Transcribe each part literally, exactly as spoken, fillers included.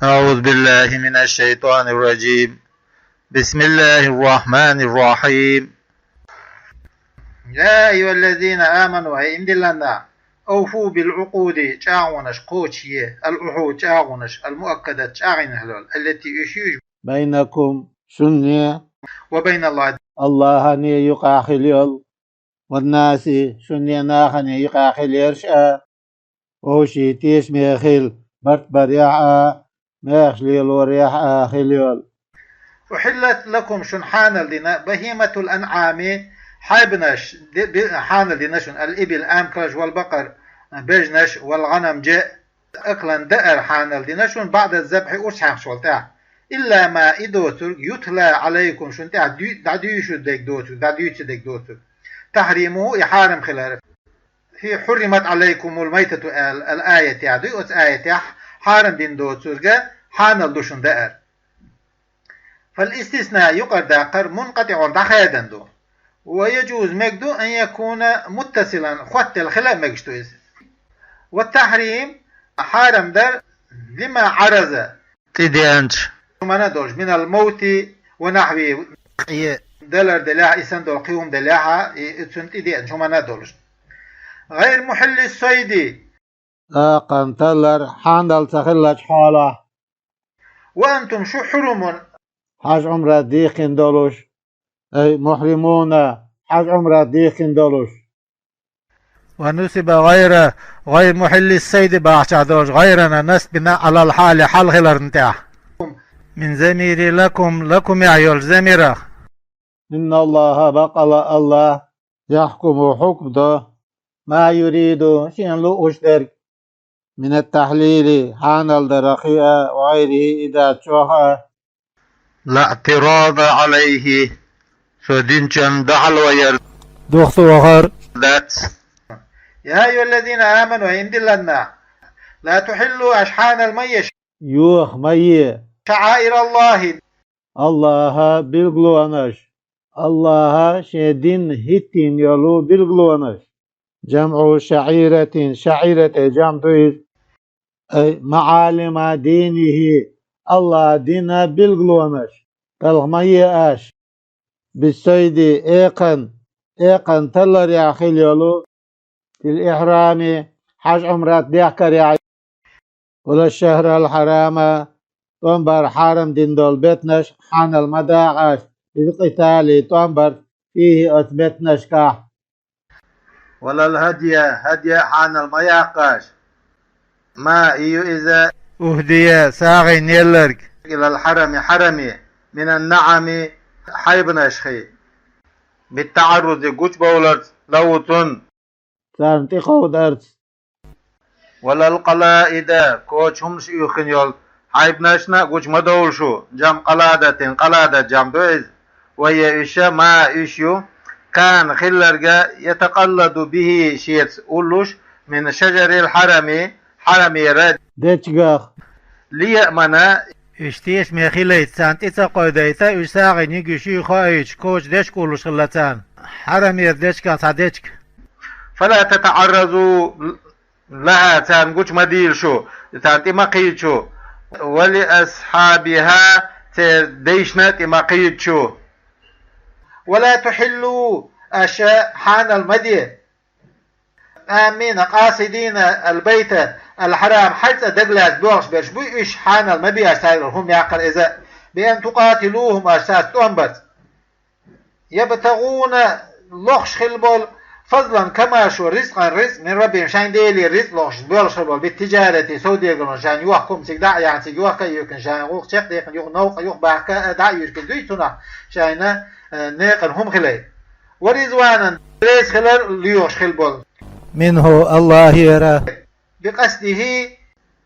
أعوذ بالله من الشيطان الرجيم. بسم الله الرحمن الرحيم. يا أيها الذين آمنوا, хӀай иман диллина нах, أوفوا بالعقود, чӀагӀонаш кхоче, العهود, чӀагӀонаш, المؤكدة, чӀагӀйина хилар, التي, уьш ю уьш, بينكم, шунна, وبين الله, АллахӀана юкъахь хилла йолу, والناس, шуна нахана юкъахь хилла ерш а, вовшийн тешаме хила, барт барехь а, мехаш лелорехь а хилла йолу. أحلت لكم, шуна хьанал дина, بهيمة الأنعام, хьайбанаш, ди-, би-, хьанал дина шуна, الإبل, амкалш, والبقر, бежнаш, والغنم, же, أكلا, даар хьанал дина шуна, بعد الذبح, урс хьаькхначул тӀаьхьа. إلا ما, и доцург, يتلى عليكم, шуна тӀехь дуй-, дӀадуьйшур дерг доцург, дӀадуьйцур дерг доцург. تحريمه, и хьарам хилар. في حرمت عليكم الميتة ал-, ал-аятехь дуй, оцу аятехь хьарам дина доцург хьанал ду шуна даар. فالاستثناء, юкъара даккхар, منقطع, дӀахаьдна ду. ويجوز, мега ду, أن يكون متصلا, хоттаелла хила а мегаш ду иза. والتحريم, хьарам дар, لما عرض, тӀедеанчу, хӀуманна а долуш, من الموت ونحوه, къе, далар делахь, и санна долу кхин хӀума делахь а, и, и цунна тӀедеанчу хӀуманна а долуш. غير محل الصيد, акханна таллар хьанал ца хиллачу хьолахь. وأنتم, шу, حرم, хьаж-Ӏумрат дихкина долуш, أي محرمون, хьаж-Ӏумрат дихкина долуш. ونصب غير, غير محل الصيد бахча долуш, غير-на насб дина على الحال, хьал хиларна тӀехь. من ضمير لكم, لكم-ехь йолчу замирах. إن الله, баккъала АллахӀ, يحكم, хьукм до, ما يريد, шена лууш дерг, من التحليل, хьанал дарах а, وغيره, и дац чохь а. لا اعتراض عليه, цо динчунна дуьхьал ваяр, духтухар, дац. يا أيها الذين آمنوا, хӀай иман диллина нах, لا تحلوا, аша хьанал ма е, йоха ма е, شعائر الله, АллахӀан билгалонаш, АллахӀа шен дин хӀиттийна йолу билгалонаш. جمع شعيرة, шаӀира тӀе жамӀ ду иза. أي معالم دينه, АллахӀан динан билгалонаш, талха ма е аша. بالصيد, экхан, экхан талларехь хилла йолу, في الإحرام, хьаж-Ӏумрат дехкарехь, ولا الشهر الحرام, тӀом бар хьарам дина долу беттанаш хьанал ма дахьа аша, بالقتال, тӀом бар, فيه, оцу беттанашкахь. ولا الهدي, хӀадья хьанал ма яккха аша. ما, и ю иза, أهدي, сагӀина елларг, إلى الحرم, хьараме, من النعم, хьайбанашхий, بالتعرض, гучубовларца, له, цунна, царна тӀекховдарца. ولا القلائد, коча хӀуманаш оьхкина йолу хьайбанашна а гучу ма довла шу, جمع قلادة, къаладат жамӀ ду иза. وهي, уьш, ما, уьш ю, كان, хилларг, يتقلد به, шеца уллуш, من شجر الحرم, хьарамера дечигах. ليأمن, уьш тешаме хилийта, царна тӀе ца къовдийта, уьш сагӀина йигуш юй хоуьйтуш, коча дечиг уллуш хилла царна, хьарамера дечигах цхьа дечиг. فلا تتعرضوا لها, царна гучу ма дийла шу, царна тӀе ма кхийда шу. ولأصحابها, церан дайшна а тӀе ма кхийда шу. ولا تحلوا, аша хьанал ма де, آمين قاصدين البيت الحرام, хьаьж цӀа дагалаьцна боьлхуш берш буй, уьш хьанал ма бе аша, цаьргара хӀума яккхар иза, بأن تقاتلوهم, аша цаьрца тӀом барца. يبتغون, лохуш хилла болу, فضلا, комаьршо, رزقا, рицкъ, من ربهم, шайн Делера рицкъ лохуш, боьлхуш хилла болу, بالتجارة, совдегарон, шайна йохка хӀума цига дӀа а яхна, цига йохка а йоьккхина, шайна гӀуллакх чекхдехкина, юха новкъа, юха бахка а дӀа а юьйркина дуй цунах, шайна, э, некъан хӀума хилай. ورضوانا, реза хилар лоьхуш хилла болу, منه, АллахӀера. بقصده,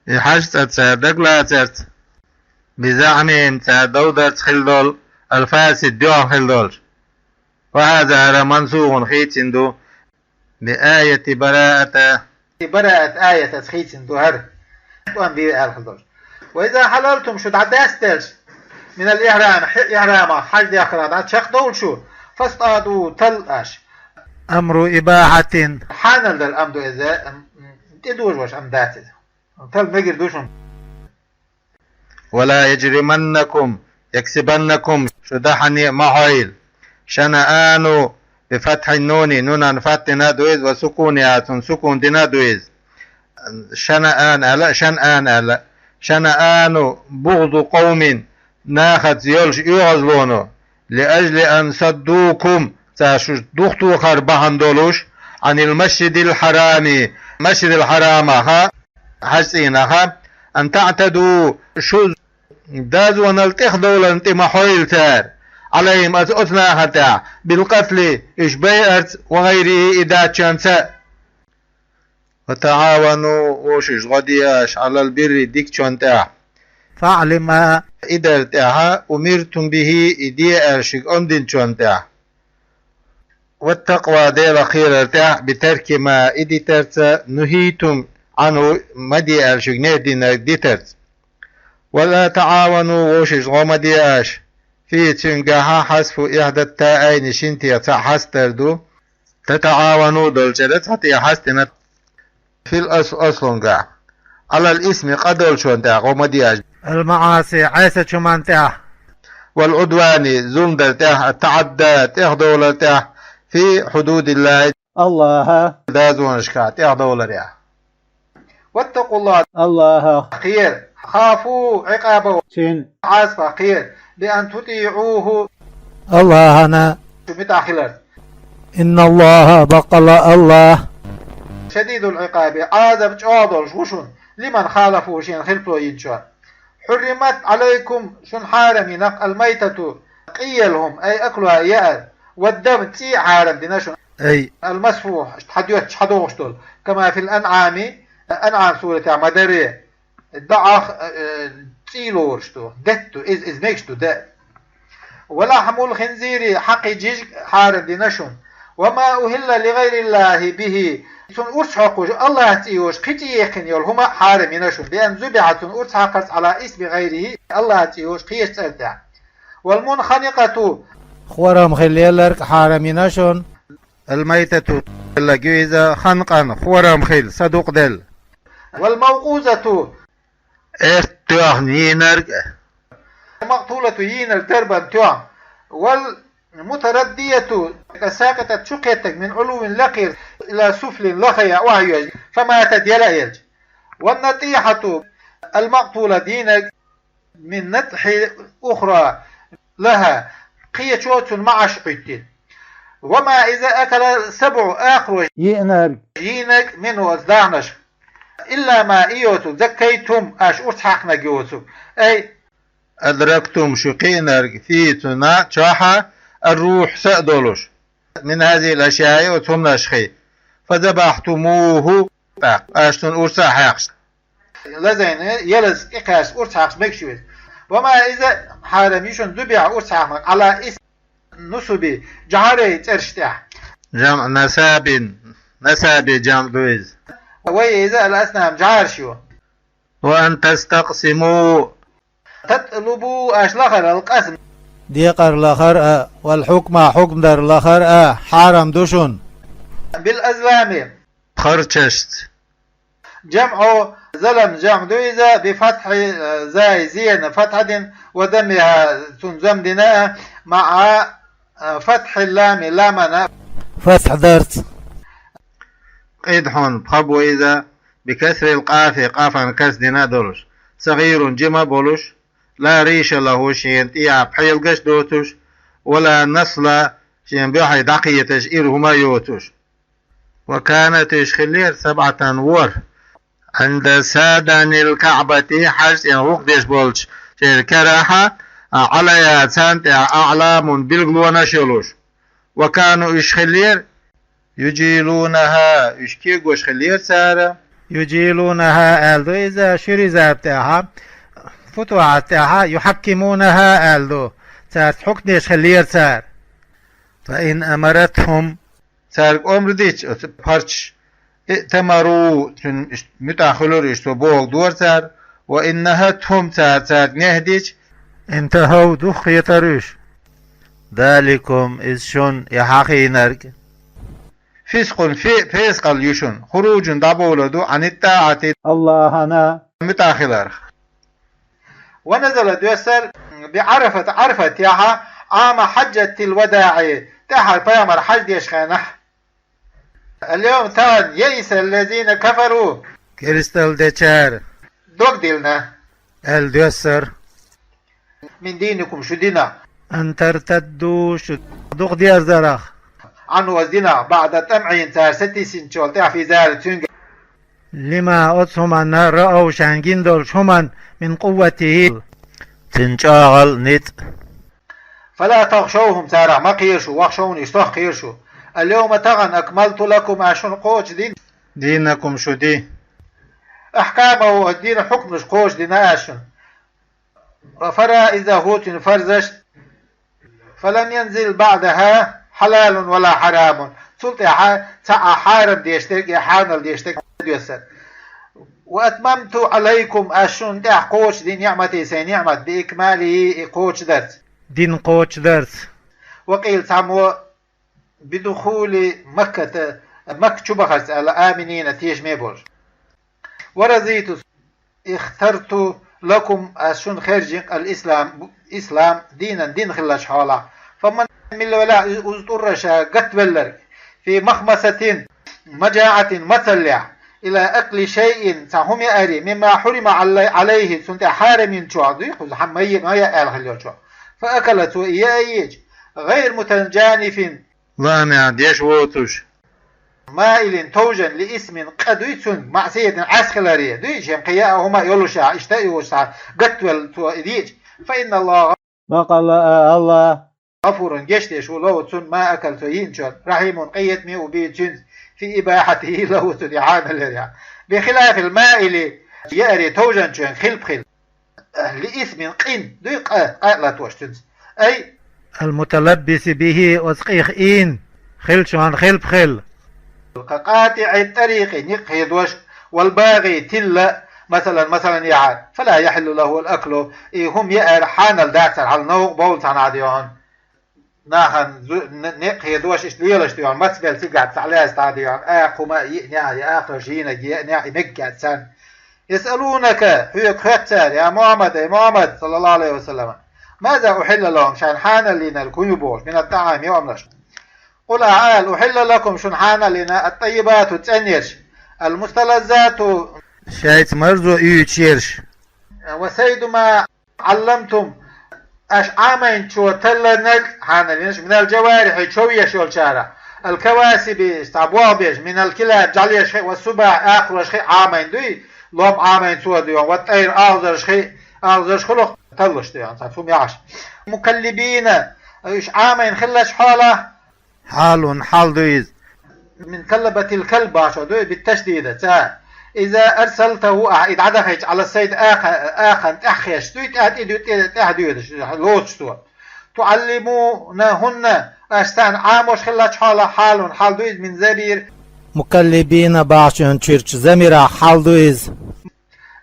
и хьаьж цӀа цара дагалацарца, بزعمهم, цара довдарца хилла долу, الفاسد, доьхна хилла долуш. وهذا, хӀара, منسوخ, хийцина ду, بآية براءة, бараат аятаца хийцина ду хӀара. ТӀом бе аьлла хилла долуш. وإذا حللتم, шу дӀадаьстелча, من الإحرام, хьи-, ихьрамах, хьаьж дехкарах дӀа чекхдовла шу, فاصطادوا, талла аша. أمر إباحة, хьанал дара амр ду иза, м, м, тӀедожош амр дац иза. Талла мегар ду шуна. ولا يجرمنكم, يكسبنكم, шу дахьане ма хьойла. شنآن بفتح النون, нунан фатхь дина а ду иза, وسكونها, цунна сукун дина а ду иза. شنآن аьлла, شنآن аьлла. شنآن بغض قوم, нахаца йолуш оьгӀазлоно, لأجل أن صدوكم, цара шу духатохар бахьана долуш, عن المسجد الحرام, Масжидил-Хьарамах, Хьаьж-ЦӀийнах, أن تعتدوا, шу дозанал тӀехдовларна тӀе ма хьойла цара, عليهم, оцу, оцу нахана тӀехь, بالقتل, уьш байарца, وغيره, и даьччонца а. وتعاونوا, вовшашца гӀо де аша, على البر, дикачунна тӀехь. فاعل ما, и дар тӀехь, أمرتم به, и де аьлла шуьга омдинчунна тӀехь. والتقوى, Делах кхерар тӀехь, بترك ما, и дитарца, نهيتم عنه, ма де аьлла шуьга нехь динарг дитарца. ولا تعاونوا, вовшашца гӀо ма де аша, فيه, цуьнгахь, حذف إحدى التاءين, шина тӀе цхьаъ хьастар ду, تتعاونوا долчара цхьа тӀе хьастина, في الأصل, аслунгахь, على الإثم, къа долчунна тӀехь гӀо ма де аша, المعاصي, Ӏесачу хӀуманна тӀехь, والعدوان, зулам дар тӀехь, التعدى, тӀехдовлар тӀехь, في حدود الله, АллахӀа дозанашкахь тӀехдовларехь. واتقوا الله, АллахӀах кхера, خافوا, Ӏикъабах, Цуьнан Ӏазапах кхера, بأن تطيعوه, АллахӀана, шу муьтӀахь хиларца. إن الله, баккъалла АллахӀ, شديد العقاب, Ӏазап чӀогӀа долуш ву шуна, لمن خالفه, шена хилафо йинчунна. حرمت عليكم, шуна хьарам йина الميتة, къиелла хӀума, أي أكلها, яар, والدم, цӀий а хьарам дина шуна, أي المسفوح, хьадоьттуш, хьадогӀуш долу, كما في الأنعام, Анъам суратехь ма дарий, даӀах, э, цӀий лоруш ду, детта ду, иза, иза мегаш ду, да. ولحم الخنزير, хьакхин жижиг хьарам дина шуна. وما أهل لغير الله به, цунна урс хьокхуш, АллахӀан цӀе йолуш, кхин цӀе яьккхина йолу хӀума хьарам йина шуна, بأن ذبح, цунна урс хьакхарца, على اسم غيره, АллахӀан цӀе йолуш, кхечу цӀарна тӀехь. والمنخنقة, хӀорам хилла лерг хьарам йина шуна. الميتة, лаг ю иза, خنقا, хӀорам хилла, садукъаделла. والموقوذة, эрт тоьхна йийнарг а. المقتولة, йийнарг дарбан тоьхна. والمتردية, ساقطة, чу кхеттарг, من علو, лакхера, إلى سفل, лахара охьайоьжна, فماتت, яла а елча. والنطيحة, المقتولة, дийнарг, من نطح أخرى لها, кхечо цунна маӀаш Ӏуьттина. وما إذا أكل السبع, акхаро йийнарг, йийнарг, منه, оцу дахнашка. إلا ما, и йоцург, ذكيتم, аша урс хьаькхнарг йоцург. أي أدركتم, шу кхиънарг, فيه, цунна, чохь, الروح, са а долуш, من هذه الأشياء, оцу хӀуманашхий. فذبحتموه, тӀаккха аша цунна урс а хьаькхча. Лазийна, ялаза тӀекхаьчча урс хьаькхча мегаш ю иза. وما إذا, хьарам ю шуна, ذبح, урс хьаькхнарг, على النصب, жӀарийн цӀераш тӀехь. جمع نسب, насабин жамӀ ду иза. وهي, иза, الأصنام, жӀараш ю. وأن تستقسموا, تطلبوا, аша лахар, القسم, декъар лахар а, والحكم, хьукмдар лахар а хьарам ду шуна. بالأزلام, пхарчашца. جمع زلم, жамӀ ду иза, بفتح الزاء, зена фатхьа дина, وضمها, цунна зам дина а, مع فتح اللام, ламана фатхьа дарца. قدح, пха бу иза, بكسر القاف, къафан каср дина а долуш. صغير, жима а болуш, لا ريش له, шена тӀехь пхьегаш а доцуш, ولا نصل, шен буьхье дӀакхеташ ира хӀума а йоцуш. وكانت, уьш хиллера, سبعة, ворхӀ, عند سادن الكعبة, Хьаьж-ЦӀен гӀуллакх деш болчу шеран карахь, عليها, царна тӀехь, أعلام, билгалонаш а йолуш. وكانوا, уьш хиллера, يجيلونها, уьш кегош хиллера цара. يجيلونها аьлла ду иза, шуьрийн заб тӀехь, футухьат тӀехь, يحكمونها аьлла ду, цаьрца хьукмдеш хиллера цара. فإن أمرتهم, цаьрга омра дича оцу пхарчаша, ائتمروا, цуьнан муьтӀахь хуьлура уьш, цо бохург дора цара, وإن نهتهم, цара цаьрга нехь дича, انتهوا, духахетара уьш. ذلكم, иза шуна, и хьахийнарг, فسق, фе-, пескъалла ю шуна, خروج, дӀабовлар ду, عن الطاعة, АллахӀана муьтӀахь хиларх. ونزل, доьссар, بعرفة, Ӏарафатехьа, عام حجة الوداع, тӀаьххьара пайхамар хьаж деш хенахь. اليوم, тахан, يئس الذين كفروا, керстал дечара дог диллина, аьлла доьссар, من دينكم, шун динах, أن ترتدوا, шу дукха дерзарах, عنه, оцу динах, بعد طمعهم, цара сатийсинчул тӀаьхьа, في ذلك, цуьнга, لما, оцу хӀуманна, رأوا, шайна гина долчу хӀуманна, من قوته, цуьнан чӀогӀал ницкъ. فلا تخشوهم, царах ма кхера шу, واخشوني, сох кхера шу. اليوم, тахан, أكملت لكم, ас шуна кхочушдина, دينكم, шун дин. أحكامه, оцу динан хьукмаш кхочушдина ас шуна. وفرائضه, цуьнан фарзаш. فلم ينزل بعدها حلال ولا حرام. Цул тӀаьхьа цхьа а хьарам деш дерг а, хьанал деш дерг а ма доьссина. وأتممت عليكم, ас шуна тӀехь кхочушдина, نعمتي, сайн ниӀмат, بإكماله, и кхочушдарца, дин кхочушдарца. وقيل, цхьаммо, بدخول مكة, Макка чу бахарца аьлла, آمنين, тешаме болуш. ورضيت, اخترت لكم, ас шуна хержина, الإسلام, ислам, دينا, дин хиллачу хьолахь. فمن, милла велахь, уьза тӀурра ша гатвелларг, في مخمصة, مجاعة, мацаллехь, إلى أكل شيء, цхьа хӀума яаре, مما حرم علي-, عليه, цунна тӀехь хьарам йинчохь, дуй, кхуза хьан ма е-, ма яа аьлла хилла йолчохь. فأكل, цо и яа йича, غير متجانف, лаамехь деш воцуш, مائل, товжан, لإثم, къа дуй цуьнга, معصية, Ӏеса хиларе, дуй, шен кхин яа хӀума а йолуш, иштта а йолуш, цхьа гатвелла цо и дийча, فإن الله, баккъалла а АллахӀ, غفور, гечдеш ву, له цунна, ما أكل, цо йиъначунна, رحيم, къинхетаме а ву, به, цуьнца, في إباحته, له цунна и хьаналларехь. بخلاف المائل, яаре товжанчуьнга хилпа хила. لإثم, къин, дуй, къа, къа а латош цуьнца. أي المتلبس به, оцу къих ийна хиллачунна хилпа хила. كقاطع الطريق, некъ хедош, والباغي, тилла, مثلا, масалан, яхьа, فلا يحل له الأكل, и хӀума яар хьанал дац цунна, хьал новкъа бовла цхьана а дегӀан. Нахана зу-, не-, некъ хедош, иштта лелаш дегӀан, мацбелла цигахь цхьа лаьцна дегӀан, акха хӀума а йиънехь, я акхарш йийна, я, я, и мегга яц царна. يسألونك, хьоьга хоьтту цара, я Мухьаммад, ай Мухьаммад, صلى الله عليه وسلم, ماذا أحل لهم, шайна хьанал йинарг хӀун ю бохуш, من الطعام, йоӀамнаш. قل, ахьа ала, أحل لكم, шуна хьанал йина, الطيبات, цӀанъерш, المستلذات, шайца марзо уьйцуш ерш, وصيد ما علمتم, аша Ӏамайначо талларнарг хьанал йинарш, من الجوارح, чов еш йолчарах, الكواسب, цхьа болх беш, من الكلاب, жӀаьлеш хи, والسباع, акхарош хи Ӏамайна дуй, лом Ӏамайна цо дуй, والطير, агӀозарш хи, агӀозарш хуьлу-кх таллуш дуй, цхьа цу мегӀаш. مكلبين, уьш Ӏамайна хиллачу хьолахь, حال, хьал ду иза. من كلبة الكلب бохуш ду, بالتشديد, цӀа. إذا أرسلته, ахьа и дӀадахийча, على الصيد, акха-, акхана тӀаьхьа хеш дуй, тӀаьхьа тӀе ду-, тӀе-, тӀаьхьа доьдуш, лоцуш цо. تعلمونهن, аша царна Ӏамош хиллачу хьолахь, حال, хьал ду иза, من زبير. مكلبين бохучун чуьрчу замирах хьал ду иза.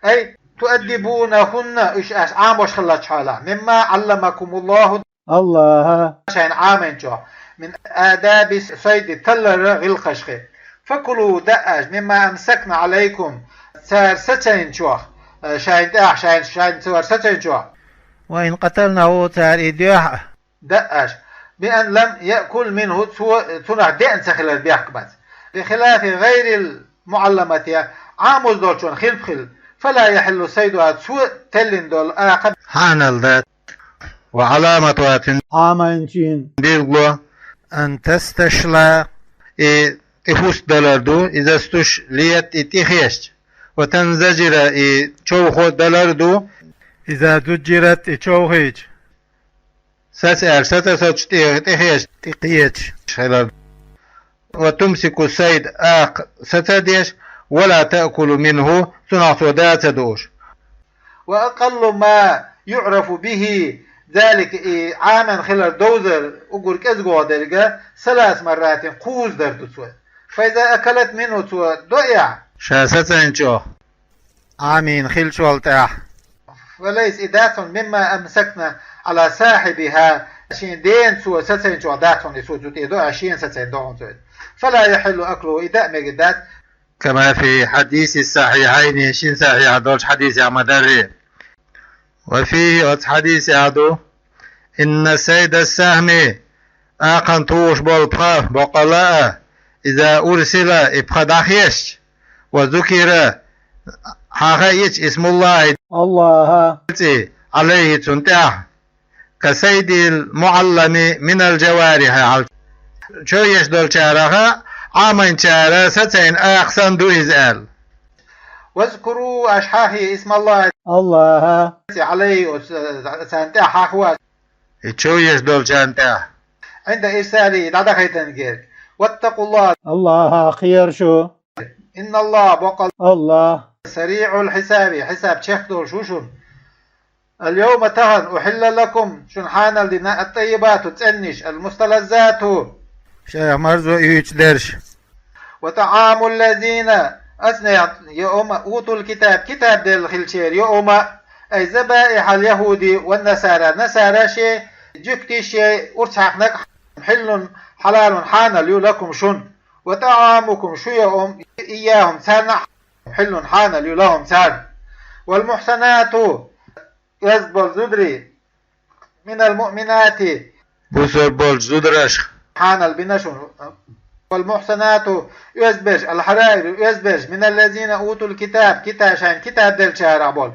أي تؤدبونهن, уьш аша Ӏамош хиллачу хьолахь, مما علمكم الله, АллахӀа шайна Ӏамайначохь, من آداب الصيد, таллара гӀиллакхаш хи. فكلوا, даа аша, مما أمسكن عليكم, цара сацайначох, э, шайна тӀехь, шайна, шайна цара сацайначох. وإن قتلنه, цара и доьхь а, даа аша, بأن لم يأكل منه, цо, цунах деана ца хилар бехк бац. بخلاف غير المعلمة, Ӏамош долчунна хилпа хила, فلا يحل صيدها, цо теллина долу акха хьанал дац. وعلامتها, цуьнан Ӏамайначийн билгало, أن تستشلى, и тӀехӀуст далар ду, إذا استشليت, и тӀехеча, وتنزجر, и човхо далар ду, إذا زجرت, и човхийча, саца аьлча, саца соцуш тӀе-, тӀехеча, тӀекхеча хилар ду. وتمسك الصيد, акха саца деш, ولا تأكل منه, цунах цо да ца дууш. وأقل ما يعرف به ذلك, и Ӏаман хилар довзар уггар кӀезгӀа дерг, ثلاث مرات, кхузза дар ду цо. فإذا أكلت منه, цо доуьйтуш, ша сацайначохь, Ӏамийна хиллачул тӀаьхьа, فليس, и дац хьуна, مما أمسكن على صاحبها, шен дена цо сацайначохь дац хьуна, и цо цу тӀе доуьйтуш, шена сацайна ду хьуна цо иза. فلا يحل أكله, и даа мегар дац. كما في الحديث الصحيحين, шина сахьихь долчу хьадисехь ма-дарра. وفيه, оцу хьадисехь ду: إن صيد السهم, акхана тухуш болу пха, боккъала а, إذا أرسل, и пха дӀахезча, وذكر, хьан хаийча, اسم الله, Аллаха цӀе, عليه, цунна тӀехь, كصيد المعلم من الجوارح, хьал чо еш долчарах Ӏамайначара сацийна акха санна ду иза аьлла. واذكروا, аша хьахе, اسم الله, Аллаха, عليه, оцу, царна тӀехь хьахван, и чо еш долчарна тӀехь, عند إرساله, дӀадахайтан герга. واتقوا الله, Аллахах кхера шу. إن الله, боккъала Аллах, سريع الحساب, хьисаб чекхдолуш ву шуна. اليوم, тахана, أحل لكم, шуна хьанал дина, الطيبات, цӀенниш, المستلذات, шайх марзо уьйцу дерш. وطعام الذين, ацнех, يوم أوتوا الكتاب, китаб делла хилчера, يوم, أي ذبائح اليهود والنصارى, насараши, жуьгтиши, урс хьаькхнарг, حل, хьалалун, хьанал ю, لكم, шуна. وطعامكم, шу يوم, إياهم, царна, حل, хьанал ю, لهم, царна. والمحصنات, оьзда болу зударий, من المؤمنات, бусалба болчу зударашка, хьанал бина шуна. والمحصنات, оьзда берш, الحرائر, оьзда берш, من الذين أوتوا الكتاب, кита-, шайна китаб деллачарах болу.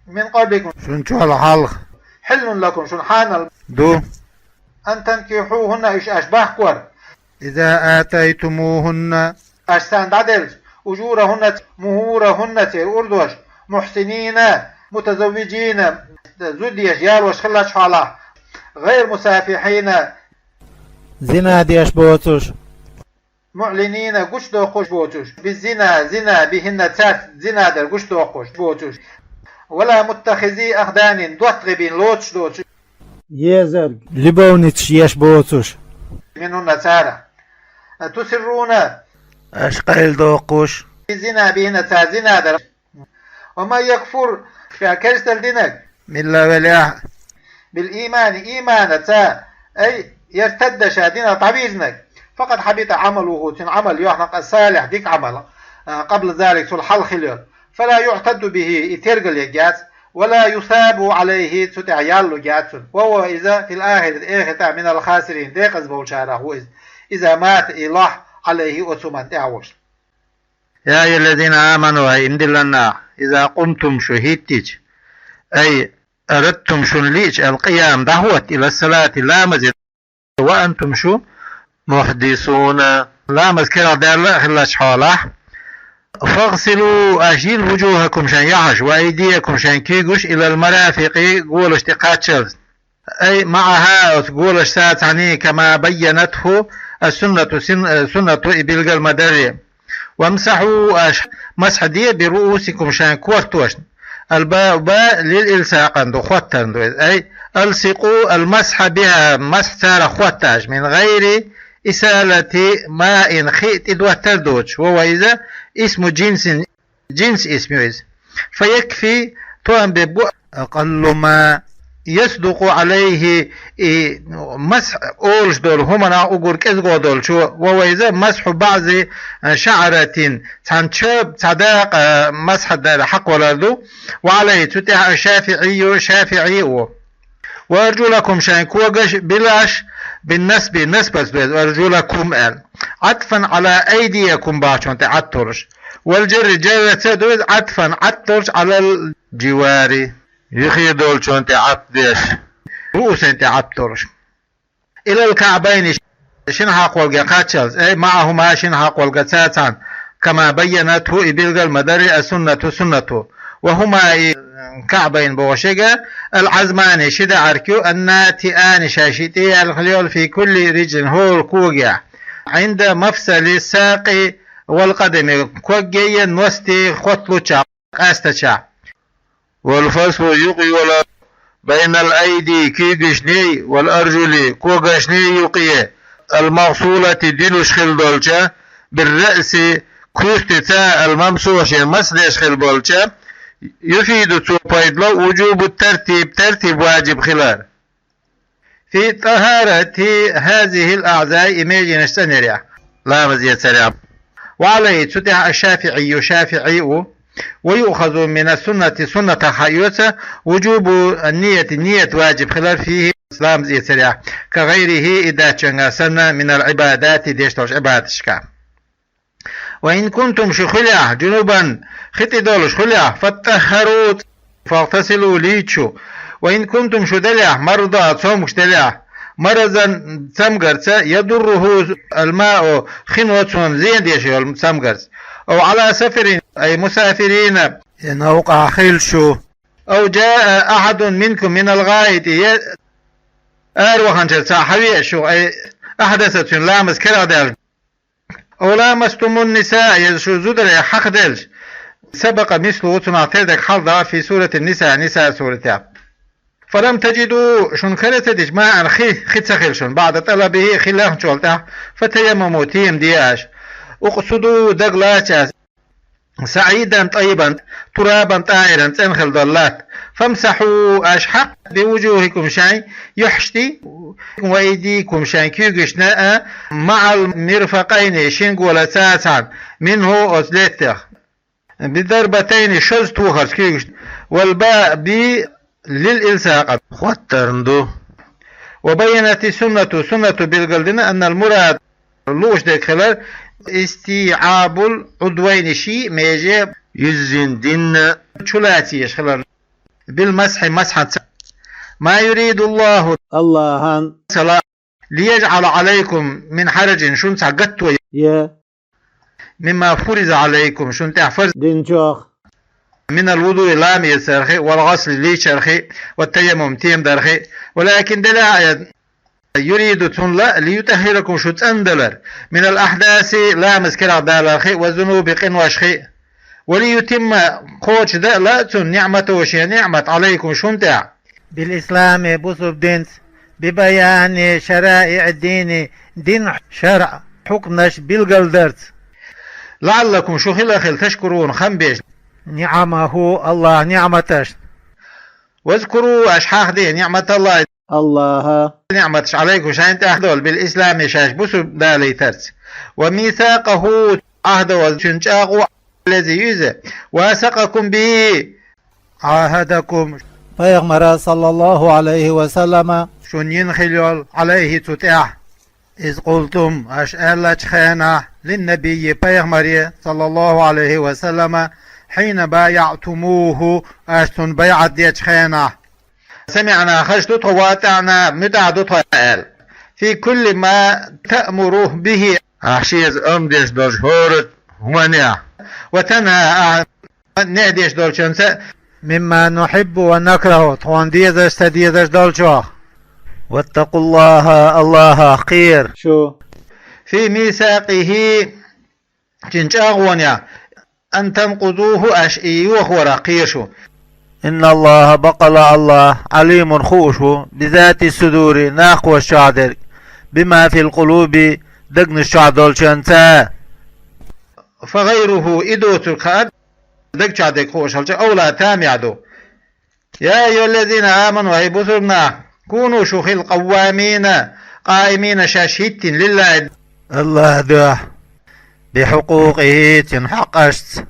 من قبلكم, шуна чохь хьалха, حل لكم, шуна хьанал ду, أن تنكحوهن, уьш аша бахкор. إذا آتيتموهن, аша царна дӀаделча, أجورهن, مهورهن, церан урдош, محصنين, متزوجين, зуда еш, ялош хиллачу хьолахь, غير مسافحين, зина деш боцуш, معلنين, гучудоккхуш боцуш, بالزنا, зина, بهن, цаьрца зина дар гучудоккхуш боцуш, ولا متخذي أخدان, доттагӀий бина лоцуш доцуш, езарг, любовницаш еш боцуш, منهن, царах. تسرون, аша къайладоккхуш, بالزنا بهن, цаьрца зина дар. ومن يكفر, ша керстал динарг, милла велахь, بالإيمان, ийманаца, أي ارتد, ша динах дӀавирзинарг, فقد حبط عمله, цуьнан Ӏамал йохьнакъ, الصالح, дика Ӏамал, а, قبل ذلك, цул хьалха хилла йолу. فلا يعتد به, и тергал ергьяц, ولا يثاب عليه, цу тӀехь ял лур яц цунна. وهو, иза, في الآخرة, эхартахь, من الخاسرين, декъаза болчарах ву иза. إذا مات, и лохь, عليه, оцу хӀуманна тӀехь волуш. يا أيها الذين آمنوا, хӀай иман диллина нах, إذا قمتم, шу хӀиттича, أي أردتم, шуна лиъча, القيام, дӀахӀотта, إلى الصلاة, ламазе, وأنتم, шу, محدثون, ламаз керла даьлла а хиллачу хьолахь, فاغسلوا, аша йила, وجوهكم, шайн яхьаш, وأيديكم, шайн куьйгаш, إلى المرافق, голаш тӀе кхаччалц. أي معها, оцу голашца цхьаьна, كما بينته السنة, син-, э, суннато и билгал ма-дарра. وامسحوا, аша масхь де, برؤوسكم, шайн кортошна. الباء, ба, للإلصاق ду, хоттарна ду иза. أي ألصقوا المسح بها, масхь царах хотта аша, من غير إسالة ماء, хи тӀедоттар доцуш. وهو, иза, اسم جنس, джинс исм ю иза. فيكفي, тоам бен бу, أقل ما يصدق عليه, и масхь олуш долу хӀуманах уггар кӀезиго долчо, وهو, иза, مسح بعض شعرة, цхьана ча, цхьа дакъа масхь дар хьакхавалар ду, وعليه, цу тӀехь, الشافعي, шафиӀи а ву. وأرجلكم, шайн когаш, билаш, بالنصب, насбаца ду иза, أرجلكم аьлла. عطفا على أيديكم бахчун тӀе Ӏад толуш. والجر, джарраца а ду иза, عطفا, Ӏад толуш, على الجوار, юххера долчун тӀе Ӏад деш, руусен тӀе Ӏад толуш. إلى الكعبين, шина хьакхолга кхаччалц, أي معهما, шина хьакхолга цаьрца цхьаьна, كما بينته, и билгал ма-дарра, السنة, суннато. وهما, и каъбайн бохуш ерг, العظمان, ши даӀарг ю, الناتئان, шаьш шиъ тӀеяьлла хила йолу, في كل رجل, хӀора когехь, عند مفصل الساق والقدم, коггеи ностеи хотталуччахь, къаьстачахь. والفصل, юкъ йолар, بين الأيدي, куьйгашнеи, والأرجل, когашнеи юкъе, المغسولة, дуьллуш хила долча, بالرأس, куьстаца, الممسوح, шен масхь деш хила болча, يفيد, цо пайда ло, وجوب الترتيب, тартиб важиб хилар. في طهارة هذه الأعضاء, и меженаш цӀанъярехь, ламаз эцарехь. وعليه, цу тӀехь, الشافعي, шафиӀи а ву. ويؤخذ من السنة, суннатах хьаэца, وجوب النية, ният ваджиб хилар, فيه, ламаз эцарехь, كغيره, и даьчоьнгахь санна, من العبادات, деш долчу Ӏибадаташкахь. وإن كنتم, шу хуьлехь, جنبا, хи тӀе долуш хуьлехь, فاطهروا, فاغتسلوا, лийча шу. وإن كنتم, шу делехь, مرضى, цомгуш делехь, مرضا, цамгарца, يضره الماء, хино цунна зен деш йолу цамгарца. أو على سفر, أي مسافرين, я новкъахь хуьлу шу. أو جاء أحد منكم من الغائط, я араваханчара цхьа хьавеа шу, أي أحدث, цуьнан ламаз карахь даьлча. أو لامستم النساء, я шу зударий хьахаделча, سبق مثله, цунах тера дерг хьалха даьлла, في سورة النساء, Ниса суратехь. فلم تجدوا, шуна кара ца дича, ماء, хи, хи ца хилла шуна, بعد طلبه, хи лехначул тӀаьхьа, فتيمموا, тиямам де аша. اقصدوا, дагалаца аша, صعيدا طيبا, ترابا طاهرا, цӀена хилла долу латта. فامسحوا, аша хьакха, بوجوهكم, шайн юьхьашна, وأيديكم, шайн куьйгашна а, مع المرفقين, шин гола цацахьана, منه, оцу леттех. بضربتين, шозза тохарца куьйгашна. والباء, би, للالتصاق, хӀоттарна ду. وبينت السنة, суннато билгалдина, أن المراد, лууш дерг хилар, استيعاب العضوين, ши а меже, юьззина динна, чулацийша хилар, بالمسح, масхьаца. ما يريد الله, АллахӀан, ليجعل عليكم من حرج, шуна цхьа гатто, я, مما فرض عليكم, шуна тӀехь фарз динчух, من الوضوء, ламаз эцарх, والغسل, лийчарх, والتيمم, тиямам дарх, ولكن, делахь а, يريد, цунна ла, ليطهركم, шу цӀандалар, من الأحداث, ламаз карахь даларх, والذنوب, къиношх, وليتم, кхочушдан а ла цунна, نعمته, шен ниӀмат, عليكم, шуна тӀехь, بالإسلام, бусурба динца, ببيان شرائع الدين, дин, шарӀ, хьукмаш билгалдарца. لعلكم, шу хила а хилла, تشكرون, хам беш, نعمه, АллахӀан ниӀматаш. واذكروا, аша хьахаде, نعمة الله, АллахӀан ниӀматаш, عليكم, шайна тӀехь долу, بالإسلام, шаьш бусурба далийтарца. وميثاقه, Ӏаьхдо, цуьнан чӀагӀо, الذي, иза, واثقكم به, عاهدكم, пайхамара, صلى الله عليه وسلم, шуна йина хила йолу, عليه, цу тӀехь. إذ قلتم, аша аьллачу хенахь, للنبي, пайхамаре, صلى الله عليه وسلم, حين بايعتموه, аша цунна байӀат дечу хенахь. سمعنا, хаза ду тхо, وأطعنا, муьтӀахь ду тхо аьлла. في كل ما تأمر به, ахь шеца амр деш долчу хӀора хӀуманехь. وتنهى, ахь нехь деш долчуьнца. مما نحب ونكره, тхуна дезаш, ца дезаш долчух. واتقوا الله, АллахӀах кхера шу. في ميثاقه, цуьнан чӀагӀонехь, أن تنقضوه, аша и йохорах кхера шу. إن الله, баккъала АллахӀ, عليم, хууш ву, بذات الصدور, накхоша чохь дерг, بما في القلوب, дегнаш чохь долчуьнца. فغيره, и доцург хаар, даг чохь дерг хууш хилча, أولى, тамехь ду. يا أيها الذين آمنوا, хӀай бусурба нах, كونوا, шу хила, قوامين, قائمين, шаьш хӀиттийна, لله, АллахӀан дуьхьа, بحقوقه, цуьнан хьакъашца.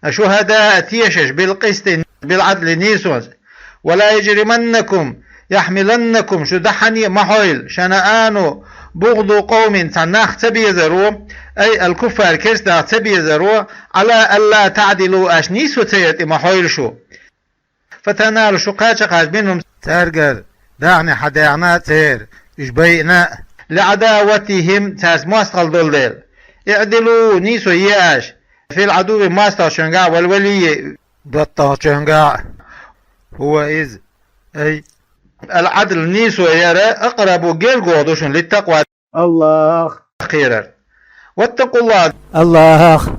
شهداء, тешаш, بالقسط, بالعدل, нийсонца. ولا يجرمنكم, يحملنكم, шу дахьане а ма хьойла, شنآن, بغض قوم, цхьа нах ца безаро, أي الكفار, керстанах ца безаро, على ألا تعدلوا, аша нийсо ца яр тӀе ма хьойла шу. فتنالوا, шу кхача а кхача, منهم, цаьргара, даьхни хьадаьхна а церан, уьш байина а. لعداوتهم, цаьрца мостагӀалла долу дела. اعدلوا, нийсо е аша, في العدو, мостагӀчуьнгахь а, والولي, доттагӀчуьнгахь а. هو, иза, أي العدل, нийсо яр, أقرب, гергахь ду шуна, للتقوى, АллахӀах кхерар. واتقوا الله, АллахӀах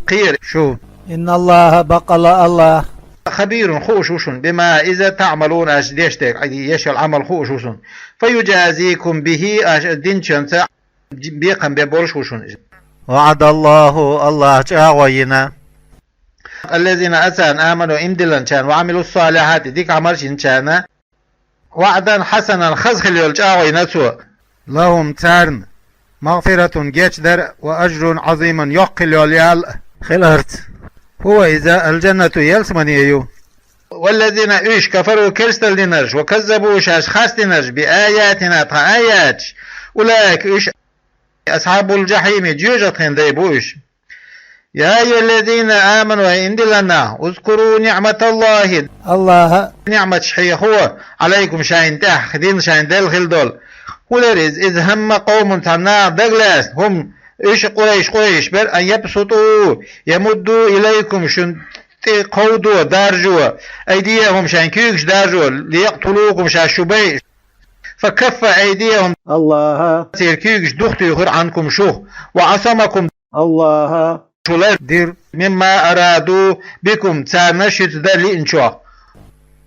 кхера шу. إن الله, баккъала АллахӀ, خبير, хууш ву шуна, بما, иза, تعملون, аша деш дерг, еш йолу Ӏамал хууш ву шуна. فيجازيكم به, аша динчуьнца бекхам бе болуш ву шуна. وعد الله, АллахӀа чӀагӀо йина. الذين, царна, آمنوا, иман диллинчарна, وعملوا الصالحات, дика Ӏамалш йинчарна, وعدا حسنا, хаза хила йолу чӀагӀо йина Цо. لهم, царна, مغفرة, гечдар а, وأجر عظيم, йоккха хила йолу ял а хиларца. هو إذا الجنة ялсамани ю. والذين уьш كفروا керстал динарш وكذبوا шаьш харцдинарш بآياتنا тхан аяташ أولئك уьш أصحاب الجحيم жоьжахатин дай бу уьш. يا أيها الذين آمنوا ай иман диллина нах اذكروا نعمة الله Аллаха ниӀматаш хьехо عليكم шайна тӀехь дин шайна делла хилла долу. ХӀун дара иза? إذ هم قوم цхьана наха дагалаьцна хӀума уьш Къурайш, Къурайш бара أن يبسطوا يمدوا إليكم шуна тӀе кховдо даржо أيديهم шайн куьйгаш даржо ليقتلوكم шаьш шу байъа. فكف أيديهم Аллаха церан куьйгаш духтуьйхира عنكم шух وعصمكم Аллаха шу лардира مما أرادوا بكم царна шуьца дан лиъначох.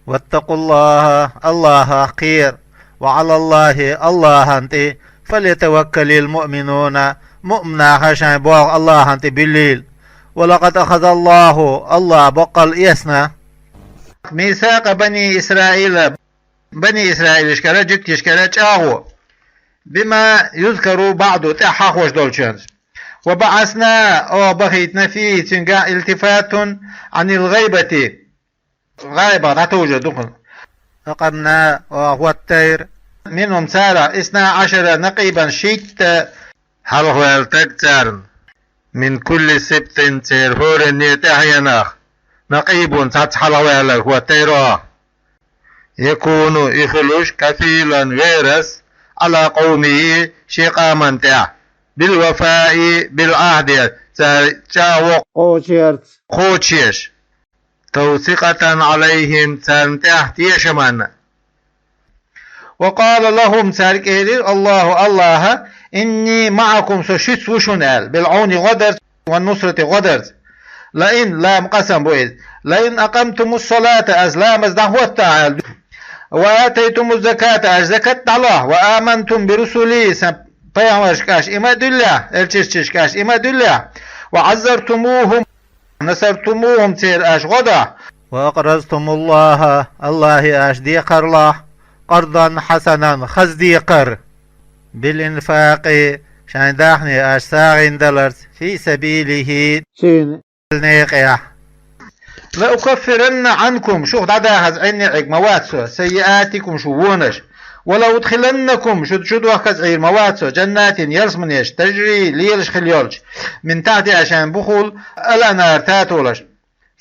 واتقوا الله Аллахах кхера. وعلى الله Аллахана тӀе فليتوكل المؤمنون муъмин наха шайн болх Аллахана тӀе буьллийла. ولقد أخذ الله Аллаха боккъал эцна ميثاق بني إسرائيل бани Исраилашкара, жуьгташкара чӀагӀо بما يذكر بعد тӀаьхьа хьахош долчуьнца. وبعثنا оха бахийтина فيه цуьнгахь التفات عن الغيبة гӀайбах дӀатовжар ду кхунна. فأقمنا оха хӀоттайра منهم царах اثنا عشر نقيبا шийтта хьалхаваьлла стаг царна من كل سبط церан хӀоранне тӀаьхьенах نقيب цхьацца хьалхаваьлларг хӀоттайра оха. يكون и хуьлуш كفيلا верас على قومه шен къоман тӀехь بالوفاء بالعهد цара чӀагӀо кхочуш кхочуш توثيقا عليهم царна тӀехь тешаманна. وقال لهم цаьрга элира الله Аллаха إني معكم со шуьца ву шуна аьлла بالعون гӀо дарца والنصرة гӀо дарца. لئن лам къасам бу иза. لئن أقمتم الصلاة аса ламаз дӀахӀоттахь аьлла. وآتيتم الزكاة аса закат дӀалохь وآمنتم برسلي сан пайхамаршка аса иман а дуьллехь, элчанашка аса иман а дуьллехь. وعزرتموهم نصرتموهم церан аса гӀо дахь. وأقرضتم الله Аллахе аса декхар лохь قرضا حسنا хаза декхар بالإنفاق шайн даьхни аса сагӀина даларца في سبيله цуьнан некъехь. لأكفرن عنكم шух дӀадахаза Ӏийна некъиг ма вац со سيئاتكم шун вонаш. ولأدخلنكم шу чудохказа Ӏийр ма вац со جنات ялсаманеш تجري лелаш хилла йолчу من تحتها шайн бухахула الأنهار татолаш.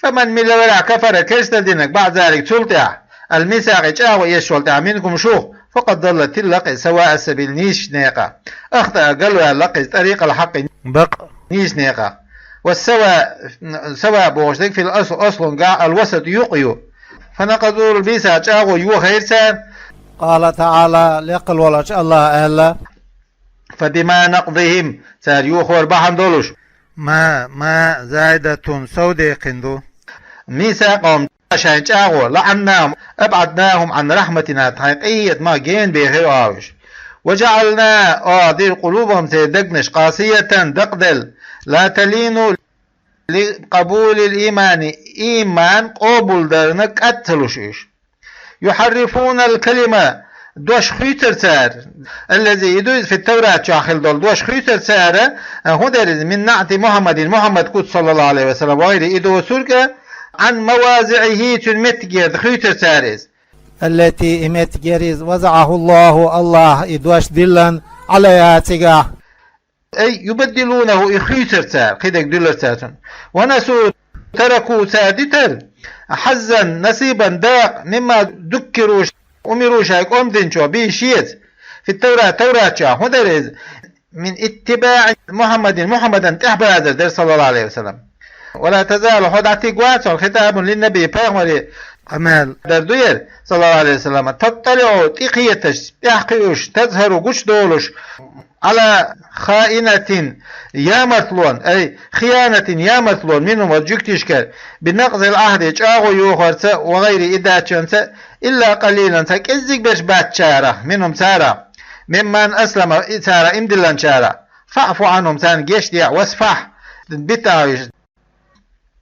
فمن мила велахь كفر керстал динарг بعد ذلك цул тӀаьхьа الميثاق чӀагӀо эцначул тӀаьхьа منكم шух فقد ضل тилла-кх иза سواء السبيل нийсачу некъа. أخطأ галваьлла-кх иза طريق الحق бакъ нийсачу некъа. والسواء سواء бохуш дерг في الأصل аслунгахь الوسط юкъ ю. فنقضوا الميثاق чӀагӀо йохайра цара. قال تعالى лекхал волчу Аллаха аьлла فبما نقضهم цара йохор бахьана долуш ما ما زائدة совдаккхина ду. ميثاقهم шайн чӀагӀо لعناهم أبعدناهم عن رحمتنا тхайн къинхетамах гена бехира оха уьш. وجعلنا оха дира قلوبهم церан дегнаш قاسية дакъаделла لا تلين لقبول الإيمان ийман къобалдарна кӀад ца луш уьш. يحرفون الكلمة дош хуьйцура цара. الذي и ду иза في التوراة чохь хилла долу дош хуьйцура цара. ХӀун дара иза من نعت محمد Мухьаммад куц صلى الله عليه وسلم وغيره и доцург а عن مواضعه цуьнан меттигера хуьйцура цара иза. التي и меттигера иза وضعه الله Аллаха и дош диллина عليها цигахь. أي يبدلونه и хуьйцура цара, кхидерг дуьллура цара цунна. ونسوا تركوا цара дитара حظا نصيبا дакъа مما ذكروا أمروا шайга омра динчух به шеца. في التوراة Таврат чохь хӀун дара иза من اتباع محمد Мухьаммадан тӀаьхьабазар дара صلى الله عليه وسلم. ولا تزال хьо дӀатиг вац хьо خطاب للنبي пайхамаре къамел дар ду яра صلى الله عليه وسلم تطلع тӀекхеташ, тӀаьхьакхуьуш, تظهر гучудолуш على خائنة ямартлонан, أي خيانة ямартлонан منهم оцу жуьгташкара بنقض العهد чӀагӀо йохорца وغيره и дачунца إلا قليلا цхьа кӀеззиг берш бац царах منهم царах ممن أسلم и царах иман диллинчарах. فاعف عنهم царна гечдехьа واصفح бита Ӏойуш.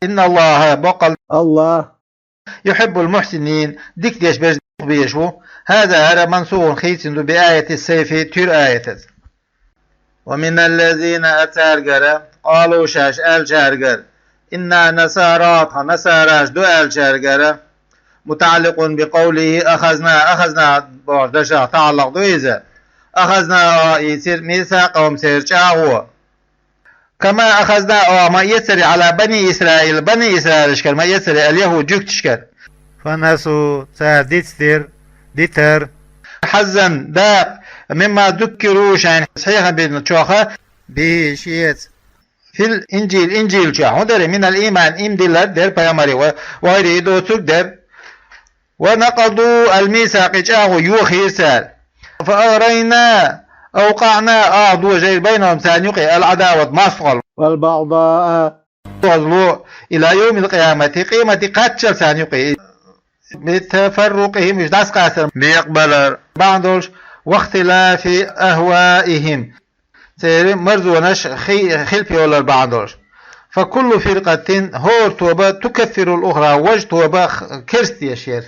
إن الله боккъал Аллах يحب المحسنين дика деш берш безаш ву. هذا хӀара منسوخ хийцина ду بآية السيف туьра аятаца. ومن الذين а цаьргара قالوا шаьш аьллачаьргара إنا نصارى, тха насараш ду аьллачаьргара, متعلق بقوله أخذنا, أخذنا бохучу дашах таӀаллакъ ду иза. أخذنا, ийцира, ميثاقهم, церан чӀагӀо. كما أخذنا, оха ма эцара, على بني إسرائيل, бани Исраилашкара ма эцара, اليهود, жуьгташкара. فنسوا, цара дицдира, дитар. حظا, дакъа, مما ذكروا, шайна хьехам бинчух, به, шеца. في الإنجيل, Инжил чохь. ХӀун дара? من الإيمان, ийман диллар дара пайхамаре, ва, وغيره, и доцург дара. ونقضوا الميثاق, и чӀагӀо йохийра цара. فأغرينا, أوقعنا, оха дожийра, بينهم, царна юкъе, العداوة, мостагӀалла, والبغضاء, зло, إلى يوم القيامة, къематде кхаччалц царна юкъе, بتفرقهم, уьш дӀасакъастар бекъабалар бахьана долуш, واختلاف أهوائهم, церан марзонаш хи-, хилпа йолар бахьана долуш. فكل فرقة, хӀора тоба, تكفر الأخرى, важа тоба х-, керста еш яра.